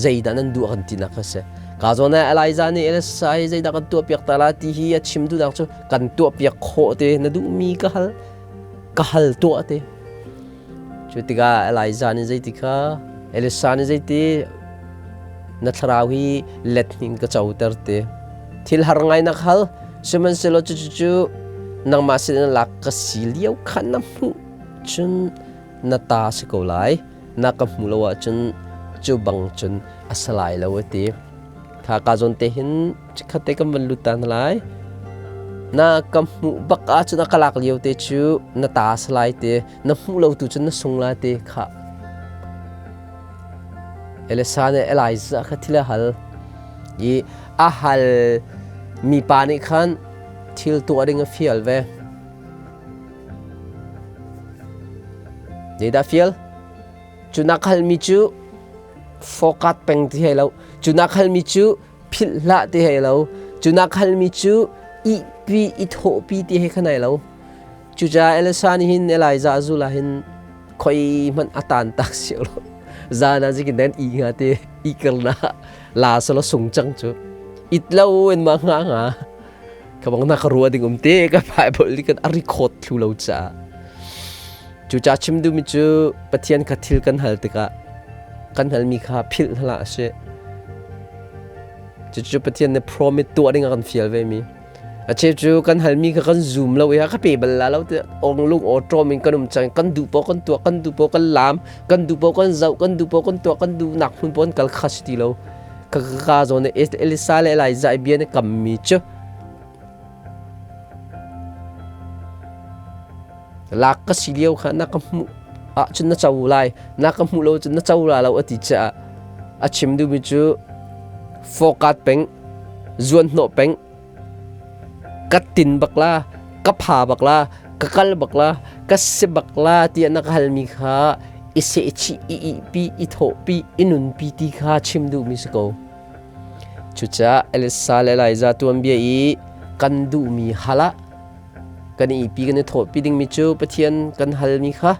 zeidah nan duh kan tinak kha si. Ka zawn ah Elijah nih Elisa hi zeidah kan tuahpiak ta la ti hi a chim duhnak cu kan tuahpiak khawh te na duhmi ka hal ka hal tuah te. Cu tikah Elijah nih zeiti kha Elisa nih zeiti na thlarau hi let hning ka coter te. Thil har ngai na hal sihmanhsehlaw cucu nangmah sin in lak ka si lio khan na hmuh cun na ta si ko lai na ka hmu lo ahcun cu bang cun a si lai lo a ti. Tha ka zawn te hin chikkhat te kan van lut ta hna lai. Na ka hmuh bak ahcun a ka lak lio te cu na ta si lai te, na hmuh lo tu cun na sung lai te kha. Elisa nih Elijah kha thil a hal i a hal mi pa nih khan thil tuah ding a fial ve. Zeidah fial? Cu nak halmi cu fokat peng ti hei lo. Cu nak halmi cu philh hlah ti hei lo. Cu nak halmi cu ihpi i thawhpi ti hei khan ai lo. Cucaah Elisa nih hin Elijah zul ah hin khoi hmanh a tan tak sio lo. Zan ah zikin den i nga te i kerna la solo sung cang cu. It lo in ma nga nga. Ka bang na ka rua ding um te ka Bible nih kan a record thlu lo caah. Cucaah chim duhmi cu Pathian kha thil kan hal tikah kan halmi kha philh hlah a si. Cucu Pathian nih promise tuah ding a kan fial ve mi. A cheu cu kan halmi kha kan zum lo i ka pe bal la lo ti ong lung aw ṭawm in kan um cang kan duh paoh kan tuah kan duh paoh kan laam kan duh paoh kan zoh kan duh paoh kan tuah kan duh nak hmun paoh kan kal kha si ti lo. Ka ka zawn Elisa le Elijah i bia na kammi cu lak ka si lio kha na ka hmuh ahcun na co lai na ka hmuh lo cun na co la lo a ti caah a chim duhmi cu fokat peng zuan hnawh peng ka tin bak la ka pha bak la ka kal bak la ka si bak la tiah na ka halmi kha i sehchih i ihpi i thawhpi i nunpi ti kha chim duhmi si ko. Cucaah Elisa le Elijah tuanbia i kan duhmi hal ah kan i ihpi kan i thawhpi dingmi cu Pathian kan halmi kha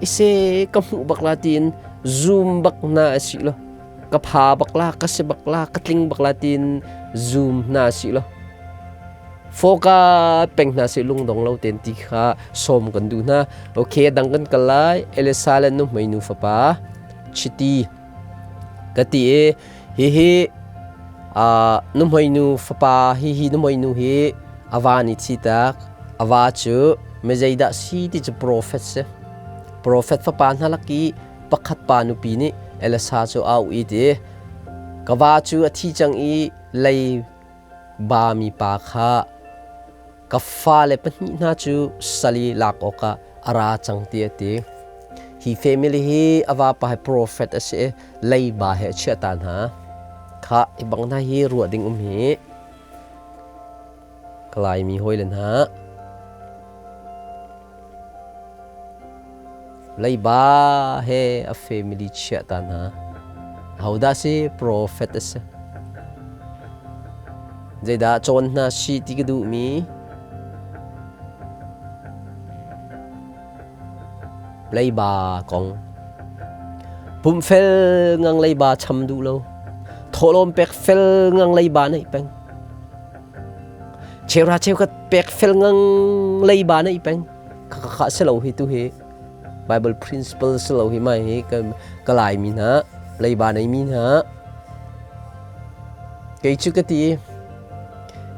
i se ka hmuh bak la tiin zum bak hna a si lo. Ka pha bak la, ka si bak la, ka tling bak la tiin zum hna a si lo. Foka peng hna sih lungdong lo ten ti kha sawm kan duh hna. Okay, dang kan kal lai. Elisa le nuhmei nu fapa chiti ka ti i hihi nuhmei nu fapa hihi nuhmei nu hi a va nih thi tak. A va cu mizeidah si ti cu profet si. Profet fapa hna lak i pakhat pa nupi nih Elisa cu a auh i ti ka va cu a thi cang i lei ba mipa kha ka fale pahnih hna cu sal i lak awkah a ra cang ti a ti. Hi family hi a vapa hi prophet a si i leiba he a chiah ta hna. Kha hi bang hna hi ruah ding um hi ka Laimi hawile hna. Leiba he a family chiah ta hna. Ahodah si? Prophet a si. Zeidah cawn hna si ti ka duhmi? Leiba kong. Pumfel ngang leiba cham duh lo. Thawhlawm pek fel ngang leiba neih peng. Cheuhra cheukhat pek fel ngang leiba neih peng. Kha si lo hi tu hi Bible principle si lo hi mai hi ka lai mi hna leiba nei mi hna kei cu ka ti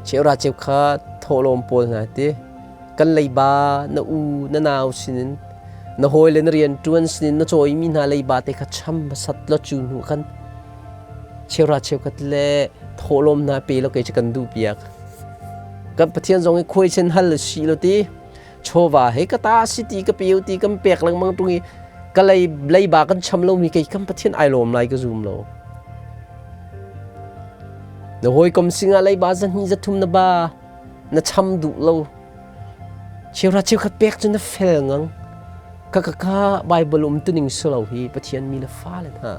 cheuhra cheukhat thawhlawm pawl hna ti kan leiba na u na nau sinin na hawi le na rian ṭuan sinin na cawimi hna leiba te kha cham hmasat law cu hnu khan cheuhra cheukhat le thawhlawm hna pe law kei cu kan duh piak kan Pathian zong hi khuai sen hal si lo ti chawva he ka ta si ti ka peu ti kan pek lengmang tung i ka lei leiba kan cham lomi kei kan Pathian ai lawm lai ka zum lo. Na hawikom singah leiba zahnih zathum na ba na cham duh lo. Cheuhra cheukhat pek cu na fel ngang. Ka ka ka Bible um tuning si lo hi Pathian mi le fale hna.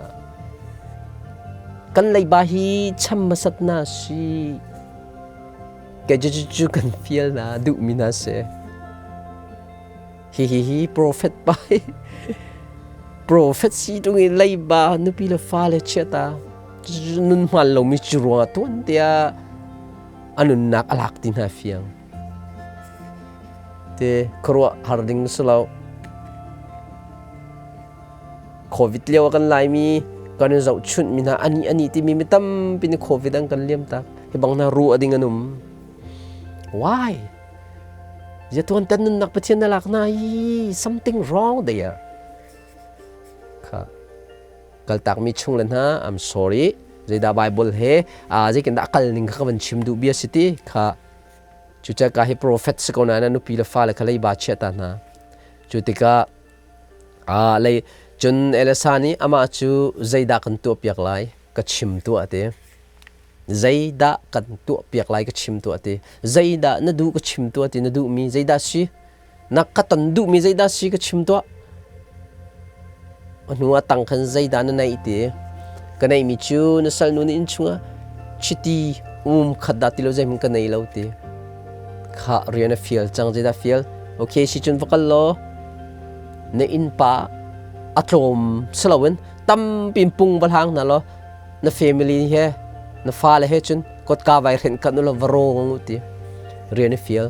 Kan leiba hi cham hmasat na si. Kei cu cu kan fial na duhmi hna si. Hi hi hi prophet pa hi prophet si tung i leiba nupi le fale chiata nun hmaan lomi cu ruangah tuan tiah a nunnak a lak ti hna fiang. Te khuaruah har ding si lo. Covid lio ah kan Laimi kan i zohchunh mi hna ani ani timi mi tampi nih Covid an kan liam tak. Hi bang hna ru a ding an um. Why? Zatuan tan nunnak Pathian na lak na i something wrong there. Kha kaltak mi chung le hna I'm sorry. Zeidah Bible he zeikin dah kal ning kha ka van chim duh bia si ti kha cuca ka hi prophet si ko na nupi le fale kha leiba chia ta hna. Cu tikah lei cun Elisa nih amah cu zeidah kan tuahpiak lai ka chim tuah a ti. Zeidah kan tuahpiak lai ka chim tuah a ti. Zeidah na duh ka chim tuah ti na duhmi zeidah si? Na ka ton duhmi zeidah si ka chim tuah. A hnu ah tang khan zeidah na neih ti. Ka neihmi cu na salnu na inn chungah chiti um khat dah ti lo zeihmanh ka nei lo ti. Kha rian a fial cang zeidah fial? Okay si cun va kal law na innpa a tlawm si loin tampi in pung va hlang hna law na family he na fale he cun kotka vai hrenh khat ulaw va rawng u ti rian i fial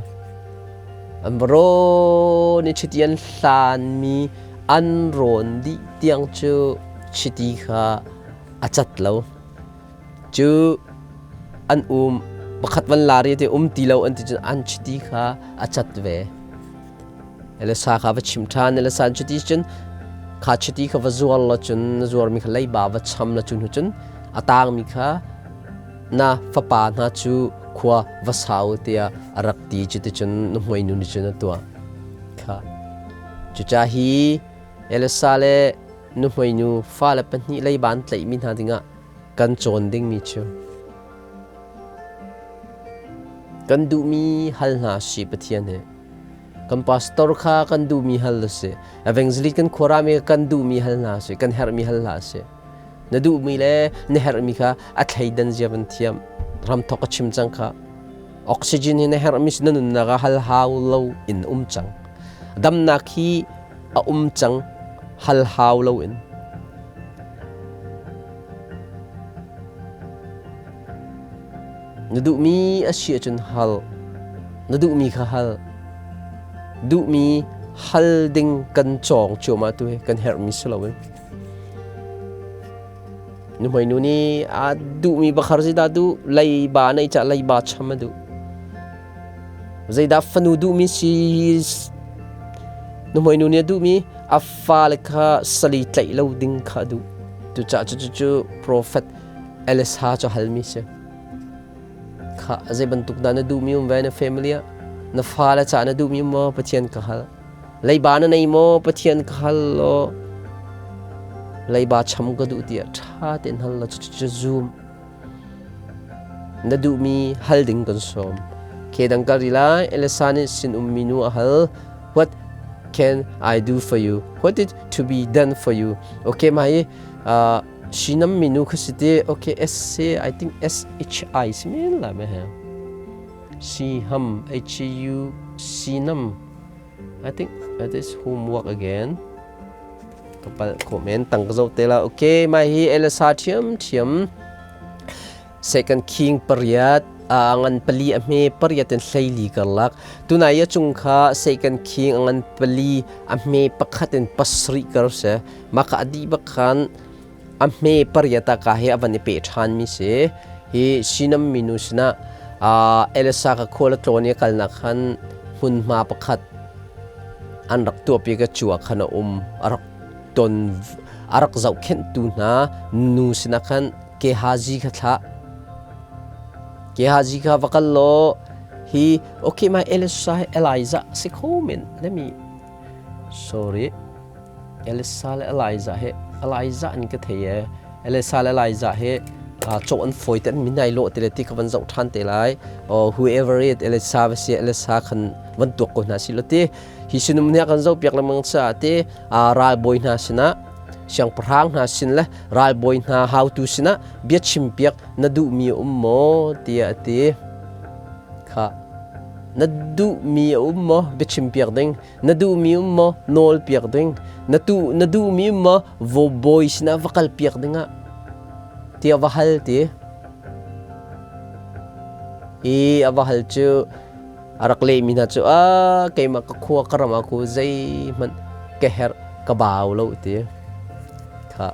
an va rawn i chiti an hlanmi an rawn dih tiang cu chiti kha a cat lo Cu an um pakhat van la ri te um ti lo an ti cun an chiti kha a cat ve. Elisa kha va chim ṭhan. Elisa cuti cun kha chiti kha va zuar la cun na zuarmi kha leiba va cham la cu hnu cun a tangmi kha na fapa hna cu khua va sau tiah a rak ti cuticun na hmuainu nih cun a tuah. Kha cuca hi Elisa le nuhmeinu fale pahnih leiba an tlaihmi hna dingah kan cawn dingmi cu kan duhmi hal hna si Pathian he kan pastor kha kan duhmi hal a si evangelist kan khuarami kan duhmi hal hna si kan herhmi hal hna si na duhmi le na herhmi kha a thleidan zia van thiam ramthok a chim cang kha oxygen hi na herhmi si na nunnak ah hal hau lo in um cang damnak hi a um cang hal hau loin na duhmi a si ahcun hal na duhmi kha hal duhmi hal ding kan cawng cuahmah tu hi kan herhmi si loin Nuhmei nu nih a duhmi bakhar zeidah duh leiba nei cah leiba cham a duh. Zeidah fanu duhmi si nuhmei nu nih a duhmi a fale kha sali tlaih lo ding kha a duh. Cucaah cucu cu profet Elisa cu halmi si. Kha zei bantuk dah na duhmi um ve na family ah na fale cah na duhmi um maw Pathian ka hal. Leiba na nei maw Pathian ka hal law leiba cham ka duh tiah ṭha tein hal law cucu zum na duhmi hal ding kan sawm ke dang kal ri lai Elisa nih sin ummi nu a hal what can I do for you what is to be done for you okay mah hi sinam minu kha si ti okay S C I think S H I si men la me he C hum H U sinam I think that is homework again. Kapal comment tang ka zo te la. Okay, mai hi Elsa thiam thiam. Second King pariat angan pali a hme pariat in hleili karlak tunai ya chung kha Second King angan pali a hme pakhat in pasri kar se maka adi bakhan a hme pariat ah ka he a van i pe ṭhan mi si hi sinam minu sinah Elisa ka khual a tlawn i a kalnak khan hmunhma pakhat an rak tuahpi ka cua khan a um a rak ton a rak zohkhenhtu hna nu sinah khan Gehazi kha thlah Gehazi kha va kal law hi okay my Elisa Elijah si kho men let me sorry Elisa le Elijah he Elijah an ka thei e Elisa le Elijah he Cawh an fawi te an min ai lawh ti le ti ka van zoh ṭhan te lai. Whoever it Elisa va si Elisa khan van tuak ko hna si lo ti. Hi sinum nih a kan zoh piak lengmang caah ti ralbawi hna sinah siangpahrang hna sin le ralbawi hna hautu sinah bia chimpiak na duhmi a um maw tiah a ti. Kha na duhmi a um maw biachimpiak ding na duhmi um maw nawlpiak ding na tu na duhmi um maw bawi sinah va kalpiak dingah tiah va hal ti i a va hal cu a rak lehmi hna cu a keimah ka khua ka ram ah ku zeihmanh ka herh ka bau lo ti kha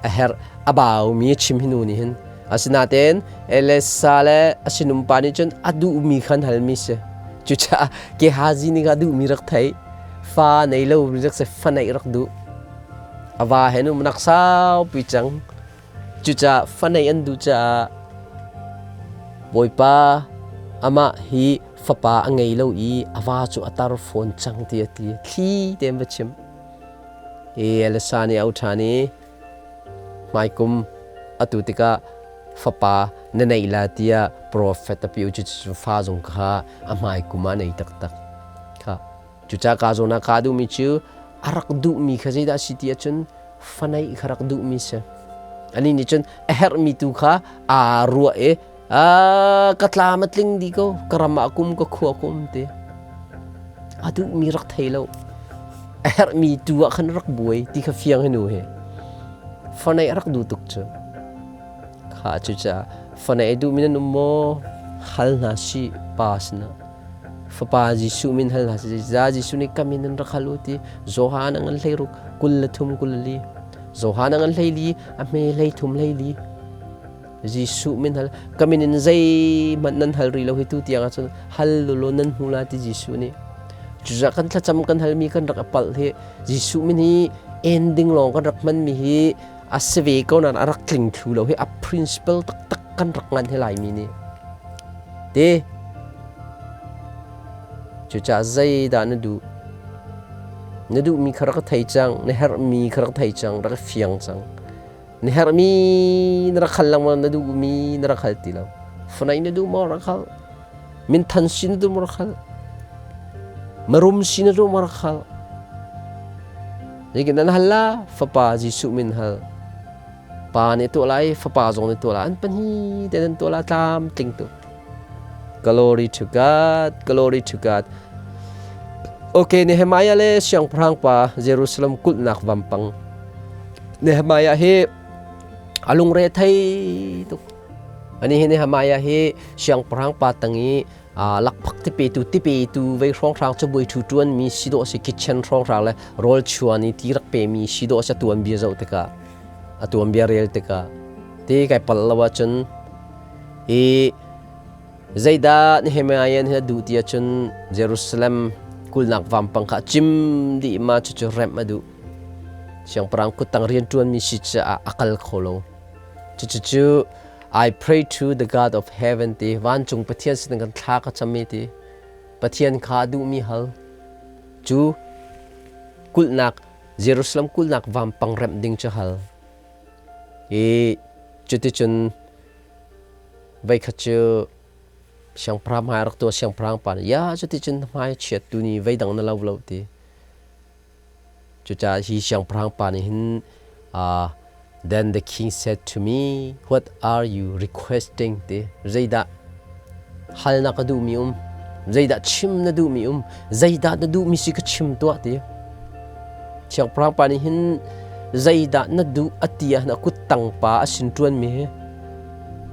a herh a baumi a chim hi nu nih hin. Asinain Elisa le a sinum pa nih cun a duhmi khan halmi si. Cucaah Gehazi nih a duhmi rak theih. Fa nei lo rak si, fa neih rak duh. A va he nu nak saupi cang. Cucaah fa neih an duh caah Bawipa amah hi fapa a ngei lo i a va cu a tar fawn cang ti a ti. Thli tein va chim. Elisa nih a au ṭhan i Hmaikum atu tikah fapa na neih la tiah profet a pi u cu fa zong kha a hmaikum ah nei taktak. Kha cucaah ka zawn ah kaa duhmi cu a rak duhmi kha zeidah a si ti ahcun fa neih kha rak duhmi si. Anih nih cun a herhmi tu kha aa ruah i ka tlam a tling dih ko, ka ram ah kum, ka khua kum ti. A duhmi rak thei lo. A herhmi tu ah khan rak buai ti kha fiang hi nu hi. Fanei a rak duh tuk cu. Kha cucaah fanei a duhmi nan um maw? Hal hna sih pa sinah. Fapa Jesuh min hal hna sih. Za Jesuh nih ka min in rak hal u ti. Johan a ngan 16, 23, 24. Johan a ngan 14, a hme 33 14. Jesuh min hal ka min in zeihmanh nan hal rih lo hi tu tiang ahcun hal lulaw nan hmu la ti Jesuh nih. Cucaah kan thlacam kan halmi kan rak palh hi Jesuh min hi ending lawng kan rak hmanmi hi a si ve ko nain a rak tling thlu lo hi a principle taktak kan rak ngan hi Laimi nih. Te cucaah zeidah na duh? Na duhmi kha rak thei cang, na herhmi kha rak thei cang, rak fiang cang. Na herhmi na rak hal lengmang, na duhmi na rak hal ti lo. Fanai na duh maw rak hal? Minthan si na duh maw rak hal? Marum si na duh maw rak hal? Zeikin nan hal la? Fapa Jesuh min hal. Pa nih tuah lai, fapa zong nih tuah lai. An pahnih te nan tuah la tlam tling tu. Glory to God, glory to God. Okay, Nehemiah le siangpahrang pa Jerusalem kulhnak vampang. Nehemiah hi a lungre thei tuk. Ani hi Nehemiah hi siangpahrang pa tang i lakphak tipetu tipetu vei hrawnghrang cabuai thu tuan mi si dawh si kitchen hrawnghrang le rawl chuan i ti rak pe mi si dawh si tuan bia zoh tikah a tuan bia rel tikah ti kai pal lo ahcun i zeidah Nehemiah nih a duh ti ahcun Jerusalem kulhnak vampang kha a cim dih ma cucu remh a duh. Siangpahrang kuttang rianṭuanmi si caah a kal kho lo. Cucu I pray to the God of heaven ti vancung Pathian sin kan thla ka cam i ti Pathian kha a duhmi hal cu kulhnak Jerusalem kulhnak vampang remh ding cu hal. I cuticun Voikhat cu siangpahrang hmai a rak tuah, siangpahrang pa nih, "Ya, cuticun na hmai a chiat tu ni veidang na lo lo," ti. Cucaah hi siangpahrang pa nih hin then the king said to me, "What are you requesting?" ti. Zeidah hal na ka duhmi um? Zeidah chim na duhmi um? Zeidah na duhmi si ka chim tuah ti. Siangpahrang pa nih hin zeidah na duh a ti ah na kuttang pa a sin ṭuanmi hi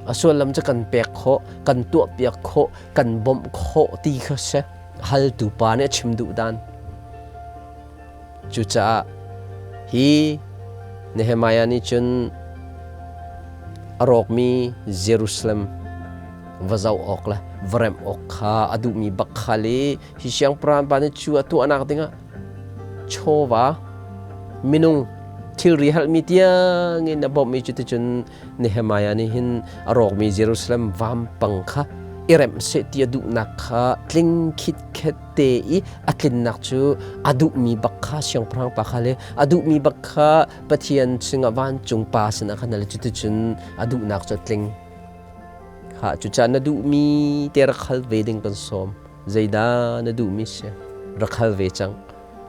a sullam cu kan pek khawh, kan tuahpiak khawh, kan bawmh khawh ti kha si. Haltu pa nih a chim duh dan. Cucaah hi Nehemiah nih cun a rawkmi Jerusalem va zoh awk le va remh awk kha a duhmi bak kha le hi siangpahrang pa nih cu a tuahnak dingah chawva minung thilri halmi tiangin a bawmh i cuticun Nehemiah nih hin a rawkmi Jerusalem vampang kha i remh seh ti a duhnak kha tling khitkhet te i a tlinnak cu a duhmi bak kha siangpahrang pa kha le a duhmi bak kha Pathian singah vancung pa sinah khan le cuticun a duhnak cu a tling. Kha cucaah na duhmi te rak hal ve ding kan sawm. Zeidah na duhmi si? Rak hal ve cang.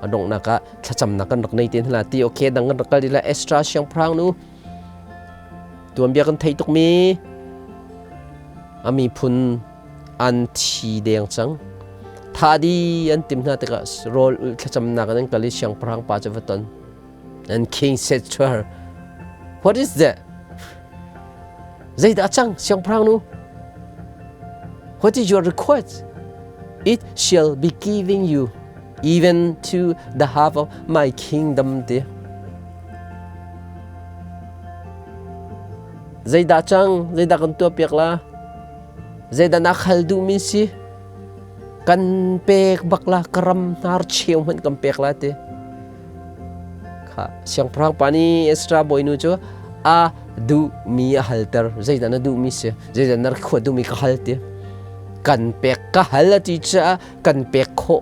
A donghnak ah thlacamnak kan rak nei te hna ti okay dang kan rak kal ila Estra siangpahrang nu tuanbia kan thei tukmi a miphun an thi deng cang. Tha di an tim hna tikah rawl ulh thlacamnak in an kal i siangpahrang pa cu va ton. And king said to her, What is that? Zeidah a cang, siangpahrang nu? What is your request? It shall be giving you even to the half of my kingdom. Ti. Zeidah cang? Zeidah kan tuahpiak la? Zeidah na khal duhmi si? Kan pek bak la, ka ram hnar cheu hmanh kan pek la ti. Kha siangpahrang pa nih Ezra bawinu cu a duhmi a halter. Zeidah na duhmi si? Zeidah na rak khuat duhmi ka hal ti. Kan pek ka hal a ti caah kan pek khawh,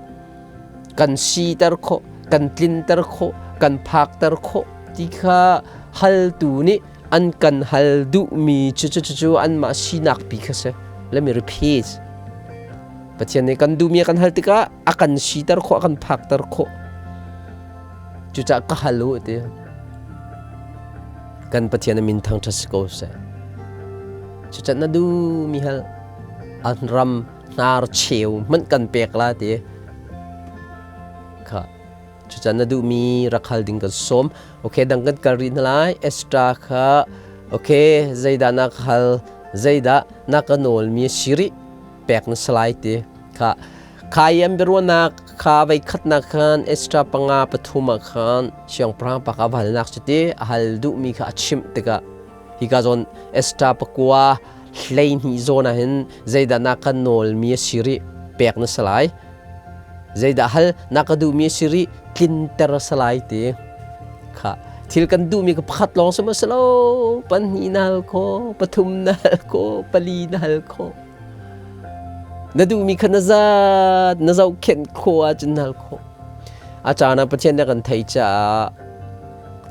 kan siter khawh, kan tlinter khawh, kan phakter khawh ti kha haltu nih an kan hal duhmi cu cu cu anmah sinak pi kha si. Let me repeat. Pathian nih kan duhmi a kan hal tikah a kan siter khawh, a kan phakter khawh. Cucaah ka hal u ti. Kan Pathian a min thangṭhat si ko seh. Cucaah na duhmi hal an ram hnar cheu hmanh kan pek la ti. Kha Cucaah na duhmi rak hal ding kan sawm. Okay, dang kan kal rih hna lai. Extra kha okay, zeidah na ka hal, zeidah na ka nawlmi a si rih, pek na si lai ti. Kha kha i an biaruahnak kha vei khatnak khan extra panga pathum ah khan siangpahrang pa kha va halnak cu ti a hal duhmi kha a chimh tikah hika zawn extra pakua 12 zawn ah hin zeidah na ka nawlmi a si rih, pek na si lai. Zeidah hal na ka duhmi a si rih tlinter a si lai ti kha thil kan duhmi ka pakhat lawng si maw si lo pahnih na hal kho pathum na hal kho pali na hal kho na duhmi kha na zat na zohkhenh khawh ahcun na hal khawh a caan ah Pathian nih a kan thei caah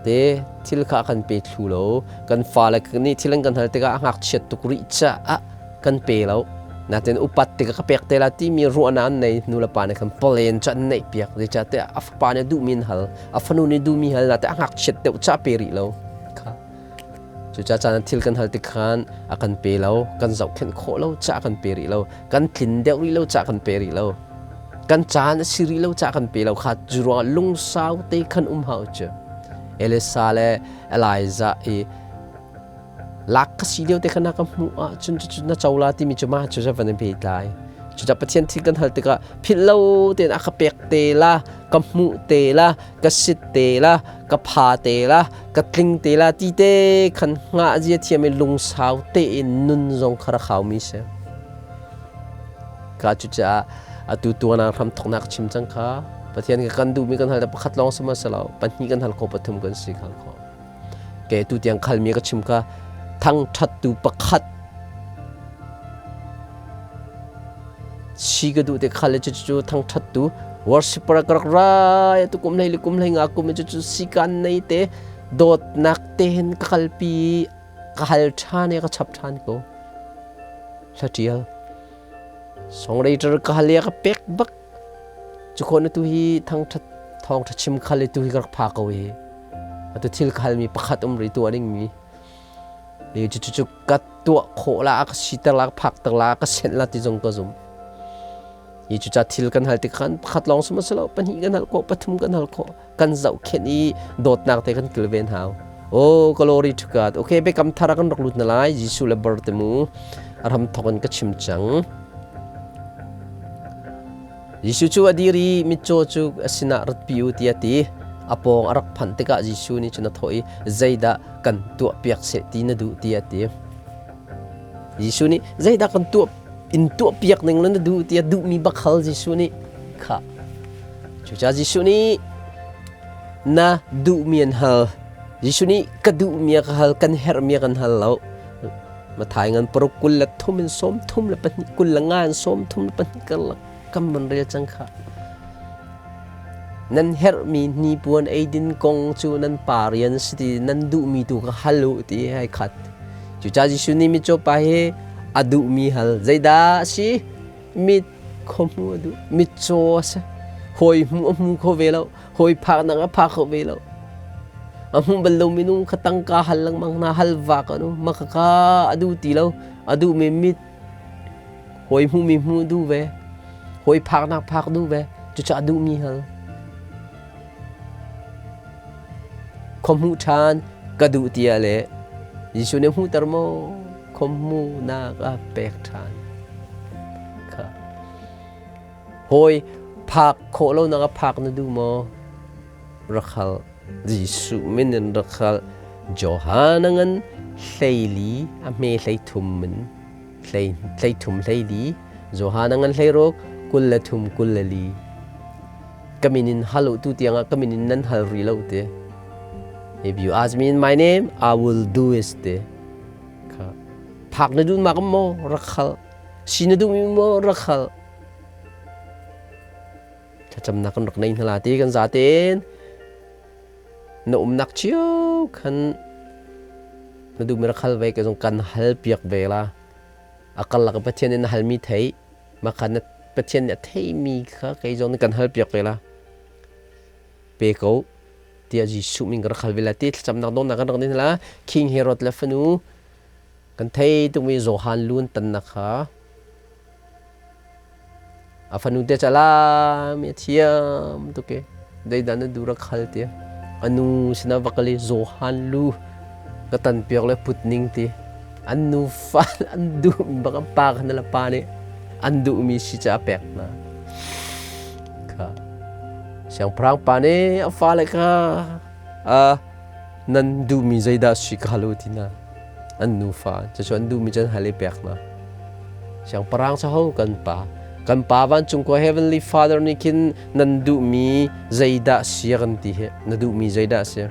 te thil kha a kan pe thlu lo kan fale nih thil an kan hal tikah a ngakchiat tuk rih caah kan pe lo natin upat tikah ka pek te la timi ruahnak an nei nu le pa nih khan plan cu an neih piak zeicahtiah a fapa nih duhmi an hal a fanu nih duhmi hal na te a ngakchiat deuh ca pe rih lo kha cucaah caan thil kan hal tik khan a kan pe lo kan zohkhenh khawh lo ca kan pe rih lo kan tlin deuh rih lo ca kan pe rih lo kan caan a si rih lo ca kan pe lo kha cu ruangah lungsau te khan um hau cu Elisa le Elijah i lak ka si lio te kha na ka hmuh ahcun cucu na co la timi cu mah cu van in pehtlai cucah Pathian thil kan hal tikah philh lo tein a ka pek te la ka hmuh te la ka sit te la ka pha te la ka tling te la ti te khan hngah zia thiam i lungsau tein nun zong kha rak haumi si ka cucaah atu tuanang hram thoknak chim cang kha Pathian ka kan duhmi kan hal pakhat lawng sama selo pahnih kan hal kho pathum kan si hal kho Ke tu tiang khalmi ka chim kha thangṭhattu pakhat si ka duh te khal cu cu thangṭhattu worshiper ka rak rai tu kum hlei le kum hlei nga kum cu cu si kan nei te dawtnak te hin ka kalpi ka hal ṭhan i ka chap ṭhan ko hla ṭial songwriter ka hal i ka pek bak Cu khawh na tu hi thangṭhat thawngṭha chim khal i tu hi ka rak pha ko hi. Atu thil ka halmi pakhat um rih tuah dingmi. I cu cu ka tuah khawh la, ka siter la, ka phakter la, ka senh la ti zong ka zum. I cuca thil kan hal tik khan pakhat lawng sum a si lo, pahnih kan hal khawh, pathum kan hal khawh. Kan zohkhenh i dawtnak te kan kilven hau. Oh, glory to God. Okay, biakam thar ah kan rak lut na lai. Jesuh le bar te mu. A ram thawk in ka chim cang. Jesuh cu a dir i mitcaw cu a sinah ratpi u tiah a ti. A pawng a rak phanh tikah Jesuh nih cun a thawh i zeidah kan tuahpiak seh ti na duh tiah a ti. Jesuh nih zeidah kan tuah in tuahpiak ning na duh tiah duhmi bak hal Jesuh nih kha. Cucaah Jesuh nih na duhmi an hal. Jesuh nih ka duhmi a ka hal, kan herhmi a kan hal lo. Mathai ngan paruk 23 in 32 25 in 32 karlak kam man rel cang kha. Nan herhmi hnipuan eidin kong cu nan pa rian si ti nan duhmi tu kha hal u ti hai khat. Cucaah Jesuh nih mitcaw pa hi a duhmi hal zeidah a si? Mit khuahmu a duh. Mitcaw a si. Hawi hmu a hmu kho ve lo. Hawi phaknak a phak kho ve lo. A hmuh bal lo minung kha tangka hal lengmang hna hal vak anu makaka a duh ti lo. A duhmi mit hawi hmuhmi hmuh duh ve. Hawi phaknak phak duh ve. Cucaah duhmi hal. Khuahmuh ṭhan ka duh tiah le Jesuh nih hmuhter maw? Khuahmuhnak a pek ṭhan. Kha. Hawi phak khawh lonak a phak na duh maw? Rak hal. Jesuh min in rak hal. Johan a ngan 14 a hme 33 in 33 14 Johan a ngan 16 23 24 ka min in hal u tu tiangah ka min in nan hal rih lo te. If you ask me in my name, I will do it te. Kha phak na duh mak maw rak hal. Si na duh mi maw rak hal. Thlacamnak kan rak nei hna la ti kan zatein na umnak cio khan na duh mi rak hal ve ka zong kan hal piak ve la. A karlak Pathian in na halmi thei mah kha na Pathian nih a theimi kha kei zong nih kan halpiak ve la. Pe ko tiah Jesuh min ka rak hal ve la ti thlacamnak dongnak kan rak nin la. King Herod le fanu kan thei tukmi Johan lu an tannak kha a fanu te cala mi a thiam tuk e zeidah na duh rak hal tiah a nu sinah va kal i Johan lu ka tan piak le put ning ti an nufa an duh bak an pa kha na le pa nih an duhmi si ca a pek hna kha siangpahrang pa nih a fale kha a nan duhmi zeidah si ka hal u ti hna an nufa cucu an duhmi cu an hal i pek hna siangpahrang cu ho kan pa kan pa vancung khua heavenly father nih khin nan duhmi zeidah si a kan ti hi na duhmi zeidah si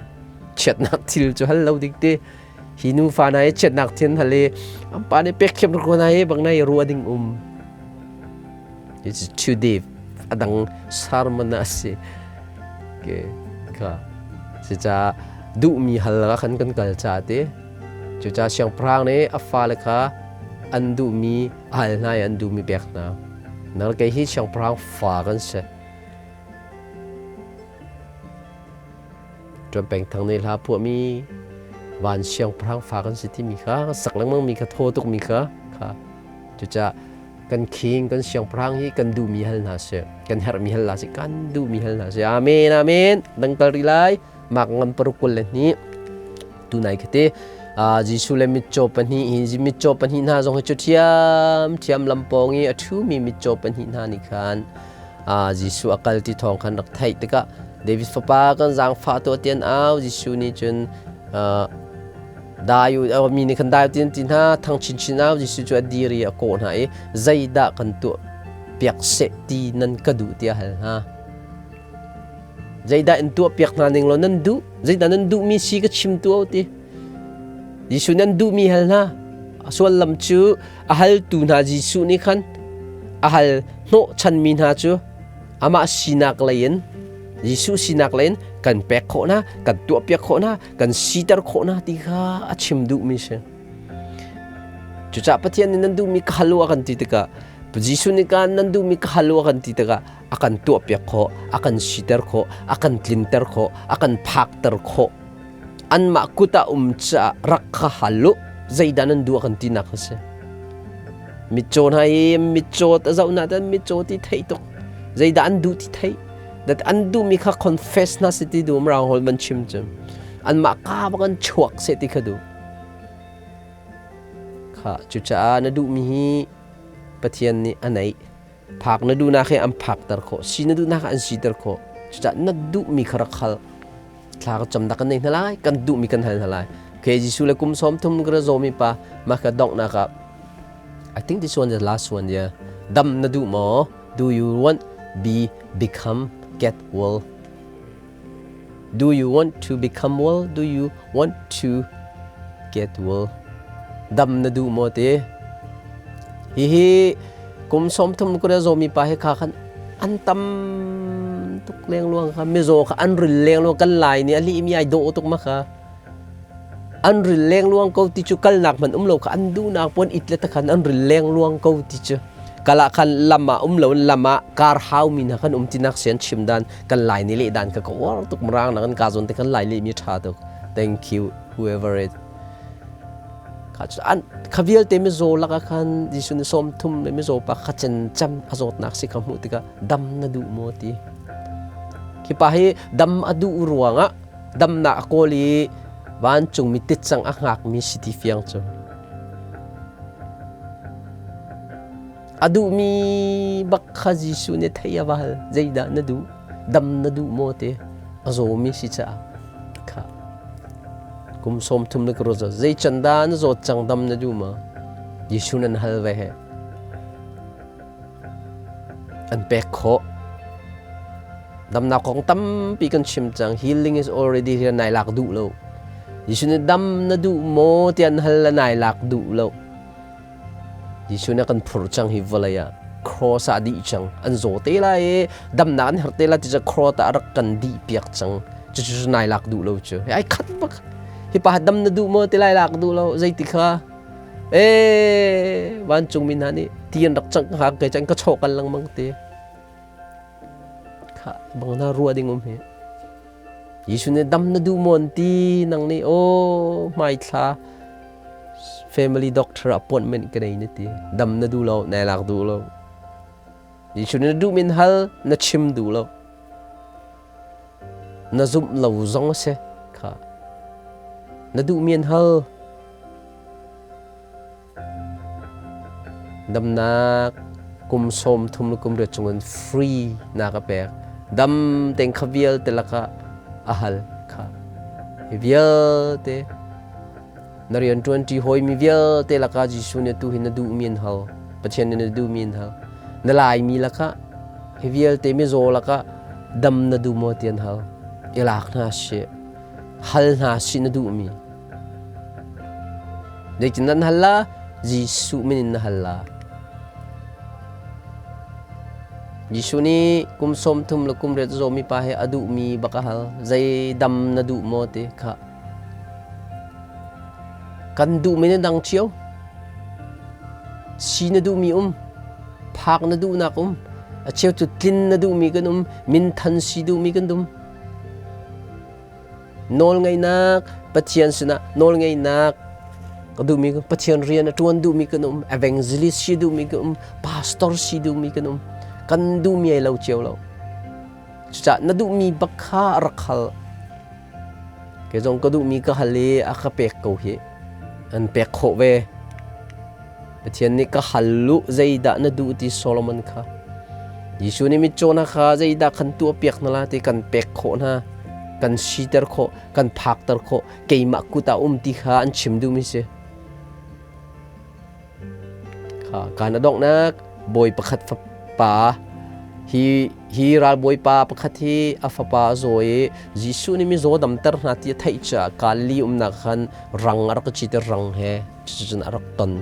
chiatnak thil cu hal lo ding ti hi nufa hna hi chiatnak thil hal i an pa nih pek thiam ko hna hi bang na i ruah ding um. It's too deep. A dang sermon a si. Okay. Kha. Si ca duhmi hal ah khan kan kal ca te. Cu ca siangpahrang nih a fale kha an duhmi a hal hna i an duhmi pek hna. Nal kei hi siangpahrang fa kan si. Ṭuan Peng Thang nih hla phuahmi van siangpahrang fa kan si timi kha sak lengmang mi kha thaw tukmi kha kha cucaah kan king kan siangpahrang hi kan duhmi hal hna sih kan herhmi hal hna sih kan duhmi hal hna sih. Amen, amen. Dang kal rih lai. Mak ngam paruk 22 tunai khate Jesuh le mitcaw pahnih hi mitcaw pahnih hna zong hi cu thiam thiam lampawng i a ṭhumi mitcaw pahnih hna nih khan Jesuh a kal ti thawng khan rak theih tikah David fapa kan zaangfah tuah tian au. Jesuh nih cun dai u mi nih khan dai u ti hna thang chinchin au. Jesuh cu a dir i a kawh hna i zeidah kan tuah piak seh ti nan ka duh tiah hal hna. Zeidah in tuah piak hna ning law nan duh? Zeidah nan duhmi si ka chim tuah ti? Jesuh nan duhmi hal hna. A suallam cu a haltu hna Jesuh nih khan a hal hnawhchanmi hna cu amah sinak lei in Jesuh sinak lei in kan pek khawh hna, kan tuahpiak khawh hna, kan siter khawh hna ti kha a chim duhmi si. Cucaah Pathian nih nan duhmi ka hal u a kan ti tikah Jesuh nih kan nan duhmi ka hal u a kan ti tikah a kan tuahpiak khawh, a kan siter khawh, a kan tlinter khawh, a kan phakter khawh. Anmah kut ah um caah rak kha hal u, zeidah nan duh a kan tinak a si. Mitcaw hna hi mitcaw a zoh hna tan mitcaw ti theih tuk. Zeidah an duh ti theih. That an duhmi kha confess hna si ti duh rang hol man chim cu. Anmah ka bak an chuak se ti kha duh. Kha cucaah na duhmi hi Pathian nih a neih. Phak na duhnak hi an phakter khawh. Si na duhnak an siter khawh. Cucaah na duhmi kha rak hal. Thla ka camnak kan nei hna lai. Kan duhmi kan hal hna lai. Okay, Jesuh le kum 30 ka zawmi pa mah ka donghnak ah I think this one is the last one, yeah. Dam na duh maw? Do you want be become get well? Do you want to become well? Do you want to get well? Dam na duh maw ti? Hihi kum 30 kure zawmi pa he kha khan an tam tuk lengluang kha mizaw kha an ril lengluang kan lai nih a lih mi ai dawh tuk ma kha an ril lengluang ko ti cu kalnak hmanh um lo kha an duhnak pon it le takhan an ril lengluang ko ti cu kala khan lam ah um lo lam ah kar hau mi hna khan um tinak sian chim dan kan lai ni le dan ka ka uar tuk mrang na kan ka zon te kan lai le mi tha tuk. Thank you whoever it kha cu an kha vialte mizaw lakah khan Jesuh nih 30 le mizaw pa kha cencam a zawtnak si kha hmuh tikah dam na duh maw ti. Khi pa hi dam a duh ruangah damnak a kawl i vancungmi tit cang a hngakmi si ti fiang cu. A duhmi bak kha Jesuh nih thei a va hal. Zeidah na duh? Dam na duh maw ti? A zawmi si caah kha kum 30 na ka ruat zei can dah na zawt cang, dam na duh maw? Jesuh nan hal ve he an pek khawh. Damnak kong tampi kan chim cang. Healing is already here, nai lak duh lo. Jesuh nih dam na duh maw ti an hal, nai lak duh lo. Jesuh nih a kan phurh cang hi vawlei ah. Cross ah dih cang. An zaw te lai i damnak an herh te lai ti cu cross ah rak kan dih piak cang. Cucu nai lak duh lo cu. Ai khat bak. Hi pa dam na duh maw ti lai lak duh lo. Zeiti kha? Ee, vancung mi hna nih ti an rak cangh ha ke cang ka chawh kan lengmang te. Kha bang na rua ding um hi. Jesuh nih dam na duh maw an ti nang nih aw hmaithla family doctor appointment ka nei na ti. Dam na duh lo, nai lak duh lo. Jesuh nih na duh min hal, na chim duh lo. Na zumh lo zong a si kha. Na duh min hal. Damnak kum 30 le kum riat chungin free na ka pek. Dam tein kha vialte lakah a hal kha. Hi vialte na rian ṭuanṭi hawimi vialte lakah Jesuh nih tu hi na duhmi an hal. Pathian nih na duhmi an hal. Na laimi lakah hi vialte mizaw lakah dam na duh maw ti an hal. I lak hna sih. Hal hna sih na duhmi. Zeitin nan hal la? Jesuh min in na hal la. Jesuh nih kum 30 le kum riat zawmi pa he a duhmi bak a hal. Zei dam na duh maw ti kha. Kan duhmi na dang cio. Si na duhmi um. Phak na duhnak um. A cheu cu tlin na duhmi kan um. Minthan si duhmi kan um. Nawlngeihnak Pathian sinah nawlngeihnak ka duhmi Pathian rian a ṭuan duhmi kan um, evangelist si duhmi kan um, pastor si duhmi kan um. Kan duhmi ai lo cio lo. Cucaah na duhmi bak kha rak hal. Kei zong ka duhmi ka hal i a ka pek ko hi. An pek khawh ve. Pathian nih ka hal lu zeidah na duh ti Solomon kha. Jesuh nih mitcaw hna kha zeidah kan tuahpiak hna la ti kan pek khawh hna, kan siter khawh, kan phakter khawh, keimah kut ah um ti kha an chim duhmi si. Kha kan a donghnak bawi pakhat fapa hi hi ralbawipa pakhat hi a fapa a zaw i Jesuh nih mizaw damter hna ti a theih caah Galilee umnak khan rang a rak cit i rang he cucun a rak ton.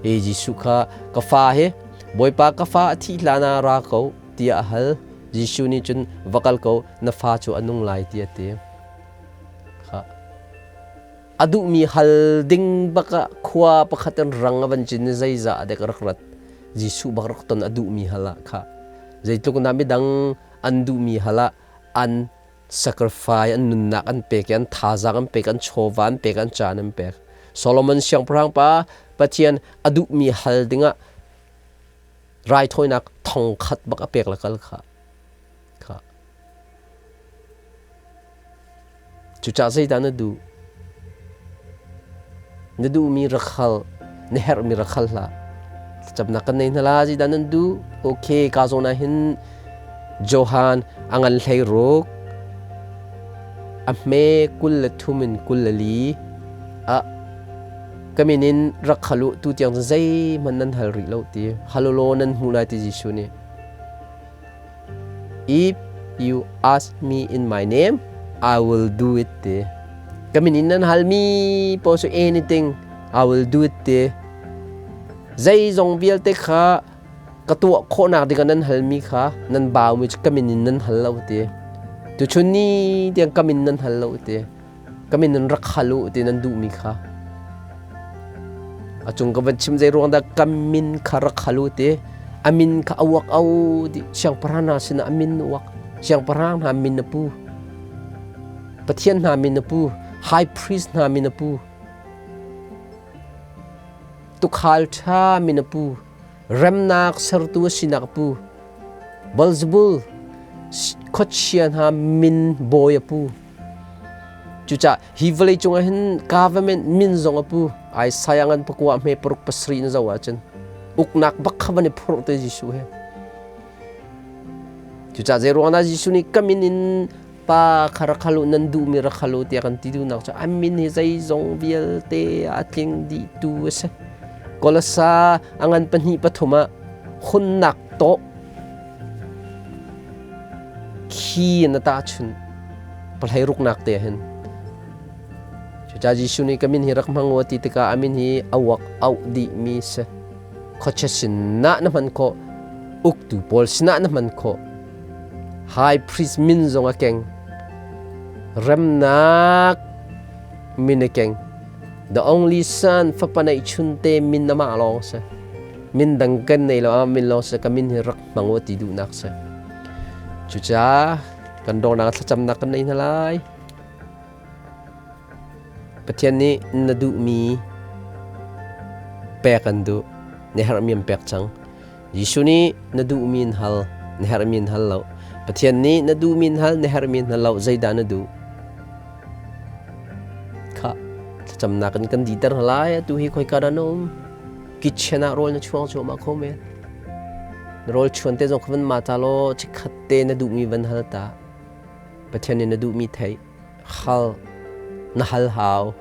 I Jesuh kha ka fa hi Bawipa, ka fa a thih hlan ah ra ko tiah a hal. Jesuh nih cun va kal ko, na fa cu a nung lai tiah a ti. Kha a duhmi hal ding bak ah khua pakhat in rang a van cin i zeizah dek rak rat. Jesuh bak rak ton a duhmi hal ah kha zeitluk na midang an duhmi hal ah an sacrifice, an nunnak an pek i an thazaang an pek, an chawva an pek, an caan an pek. Solomon siangpahrang pa Pathian a duhmi hal dingah raithawinak 1000 bak a pek le kal kha. Kha. Cucaah zeidah na duh? Na duhmi rak hal, na herhmi rak hal hlah. Thlacamnak kan nei hna la, zeidah nan duh? Okay, ka zawn ah hin Johan a ngan 16, a hme 23 in 24 ah ka min in rak hal u, tu tiang cun zeihmanh nan hal rih lo ti. Hal u law nan hmuh lai ti Jesuh nih. If you ask me in my name, I will do it ti. Ka min in nan halmi paoh cu anything. I will do it ti. Zeizong vialte kha ka tuah khawhnak ding ah nan halmi kha nan baumi cu ka min in nan hal lo ti. Tuchun ni tiang ka min nan hal lo ti. Ka min in rak hal u ti nan duhmi kha. A cung ka van chim zei ruang dah ka min kha rak hal u ti. A min kha a uak au ti. Siangpahrang hna sinah a min uak. Siangpahrang hna min a pu. Pathian hna min a pu. High priest hna min a pu. Tukhal ṭha min a pu. Remnak sertu a sinak a pu. Beelzebul khuachia hna min bawi a pu. Cucaah hi vawlei cungah hin government min zong a pu. Isaiah ngan pakua hme paruk pasarih na zoh ahcun uknak bak kha van i phurh te Jesuh he. Cucaah zeiruang dah Jesuh nih ka min in Pa kha rak hal u, nan duhmi rak hal u tiah kan ti duhnak cu an min hi zeizong vialte a tling dihtu a si. Kolasa a ngan pahnih pathum ah hunnak tawh khi na tahchun pahlei ruknak te hin. Cucaah Jesuh nih ka min hi rak hmang u ti tikah a min hi a uak auh dihmi si. Khuachia sinah na hman khawh, uktu pawl sinah na hman khawh. High priest min zong a keng. Remnak min a keng. The only son fapa neih chunte min amah lawng si. Min dang kan nei lo, min lawng si ka min hi rak hmang u ti duhnak si. Cucaah kan dawnak thlacamnak kan nei hna lai. Pathian nih na duhmi pek an duh. Na herhmi an pek cang. Jesuh nih na duhmi in hal, na herhmi in hal lo. Pathian nih na duhmi in hal, na herhmi in hal lo. Zeidah na duh? Khah, thlacamnak in kan diter hna lai. Atu hi khoika dah na um? Kitchen ah rawl na chuang cuahmah kho men. Na rawl chuan te zong kha van ma ta law chikkhat te na duhmi van hal ta. Pathian nih na duhmi theih. Hal na hal hau.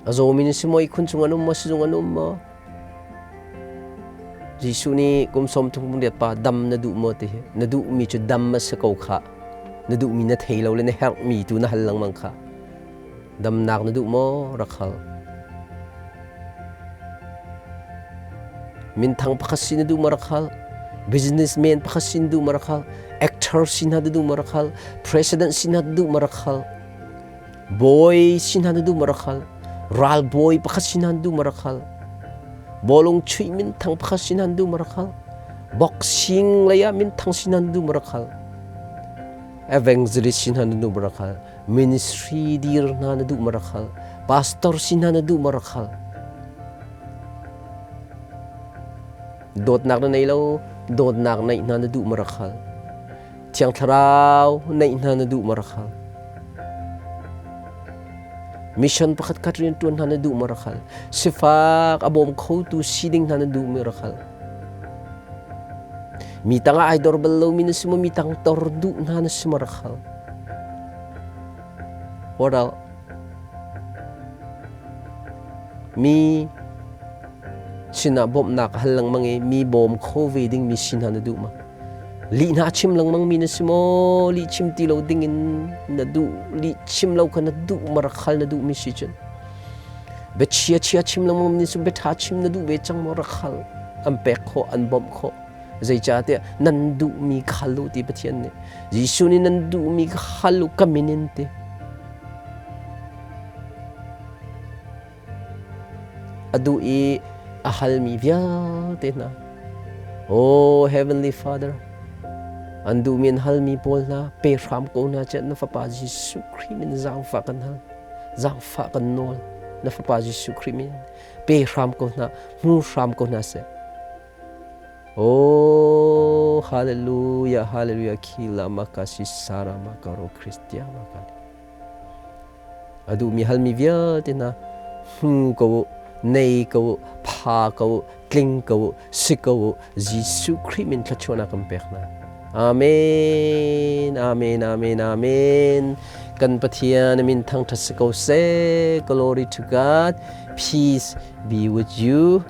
A zawmi na si maw, ihkhun chung an um maw, sizung an um maw? Jesuh nih kum sawm thum riat pa dam na duh maw ti hi na duhmi cu dam a si ko khah. Na duhmi na thei lo le na herhmi tu na hal lengmang khah. Damnak na duh maw? Rak hal. Minthang pakhat si na duh maw? Rak hal. Businessman pakhat si na duh maw? Rak hal. Actor si hna na duh maw? Rak hal. President si hna na duh maw? Rak hal. Bawi si hna na duh maw? Rak hal. Ralbawi pakhat si hna na duh maw? Rak hal. Bawlung chuih minthang pakhat si hna na duh maw? Rak hal. Boxing lei ah minthang si hna na duh maw? Rak hal. Evangelist si hna na duh maw? Rak hal. Ministry dir hna na duh ma rak hal. Pastor si hna na duh ma rak hal. Dawtnak na nei lo, dawtnak neih hna na duh ma rak hal. Thiang Thlarau neih hna na duh ma rak hal. Mission pakhat khat rian ṭuan hna na duh ma rak hal. Sifak a bawm khotu si ding hna na duh ma rak hal. Mi tangah ai dor bal lomi na si maw mi tang tor duh hna na si maw rak hal. What else? Mi sinah bawmhnak hal lengmang i mi bawm kho ve ding mi si hna na duh ma? Lih hna chim lengmang mi na si maw? Lih chim ti lo ding in na duh, lih chim lo kha na duh ma rak hal na duh mi si cun. Biachia chia chim lengmang mi cu biaṭha chim na duh ve cang maw rak hal. An pek khawh, an bawmh khawh. Zeicahtiah nan duhmi kha hal u ti Pathian nih. Jesuh nih nan duhmi kha hal u ka min in ti. A duh i a halmi vialte hna. Oh Heavenly Father, an duhmi an halmi pawl hna pe hram ko hna cun na Fapa Jesuh Khrih min zaangfah kan hal. Zaangfah kan nawl. Na Fapa Jesuh Khrih min pe hram ko hna, hmu hram ko hna seh. Oh, hallelujah, hallelujah, khila makasi sara makaro Christia makali. A duhmi halmi vialte hna hmu ko u, nei ko u, pha ko u, tling ko u, si ko u, Jesuh Khrih min thluachuahnak kan pek hna. Amen, amen, amen, amen. Kan Pathian min thangṭhat si ko seh. Glory to God. Peace be with you.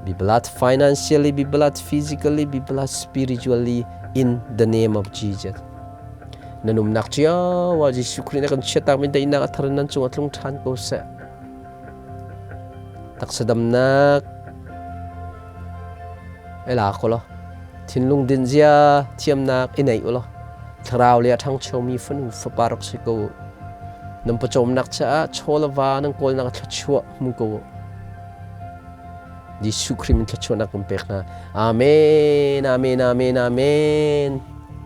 Be blessed financially, be blessed physically, be blessed spiritually in the name of Jesus. Nan umnak cio ah Jesuh Khrih na kan chiatakmi daihnak a thar in nan cungah tlung ṭhan ko seh. Taksa damnak i la ko law thinlung din zia thiamnak i nei u law thlarau le a ṭhangchomi fanu fapa rak si ko u. Nan pawcawmnak caah chaw le va nan kawlnak a thluachuah hmu ko u. Jesuh Khrih min thluachuahnak kan pek hna. Amen, amen, amen, amen.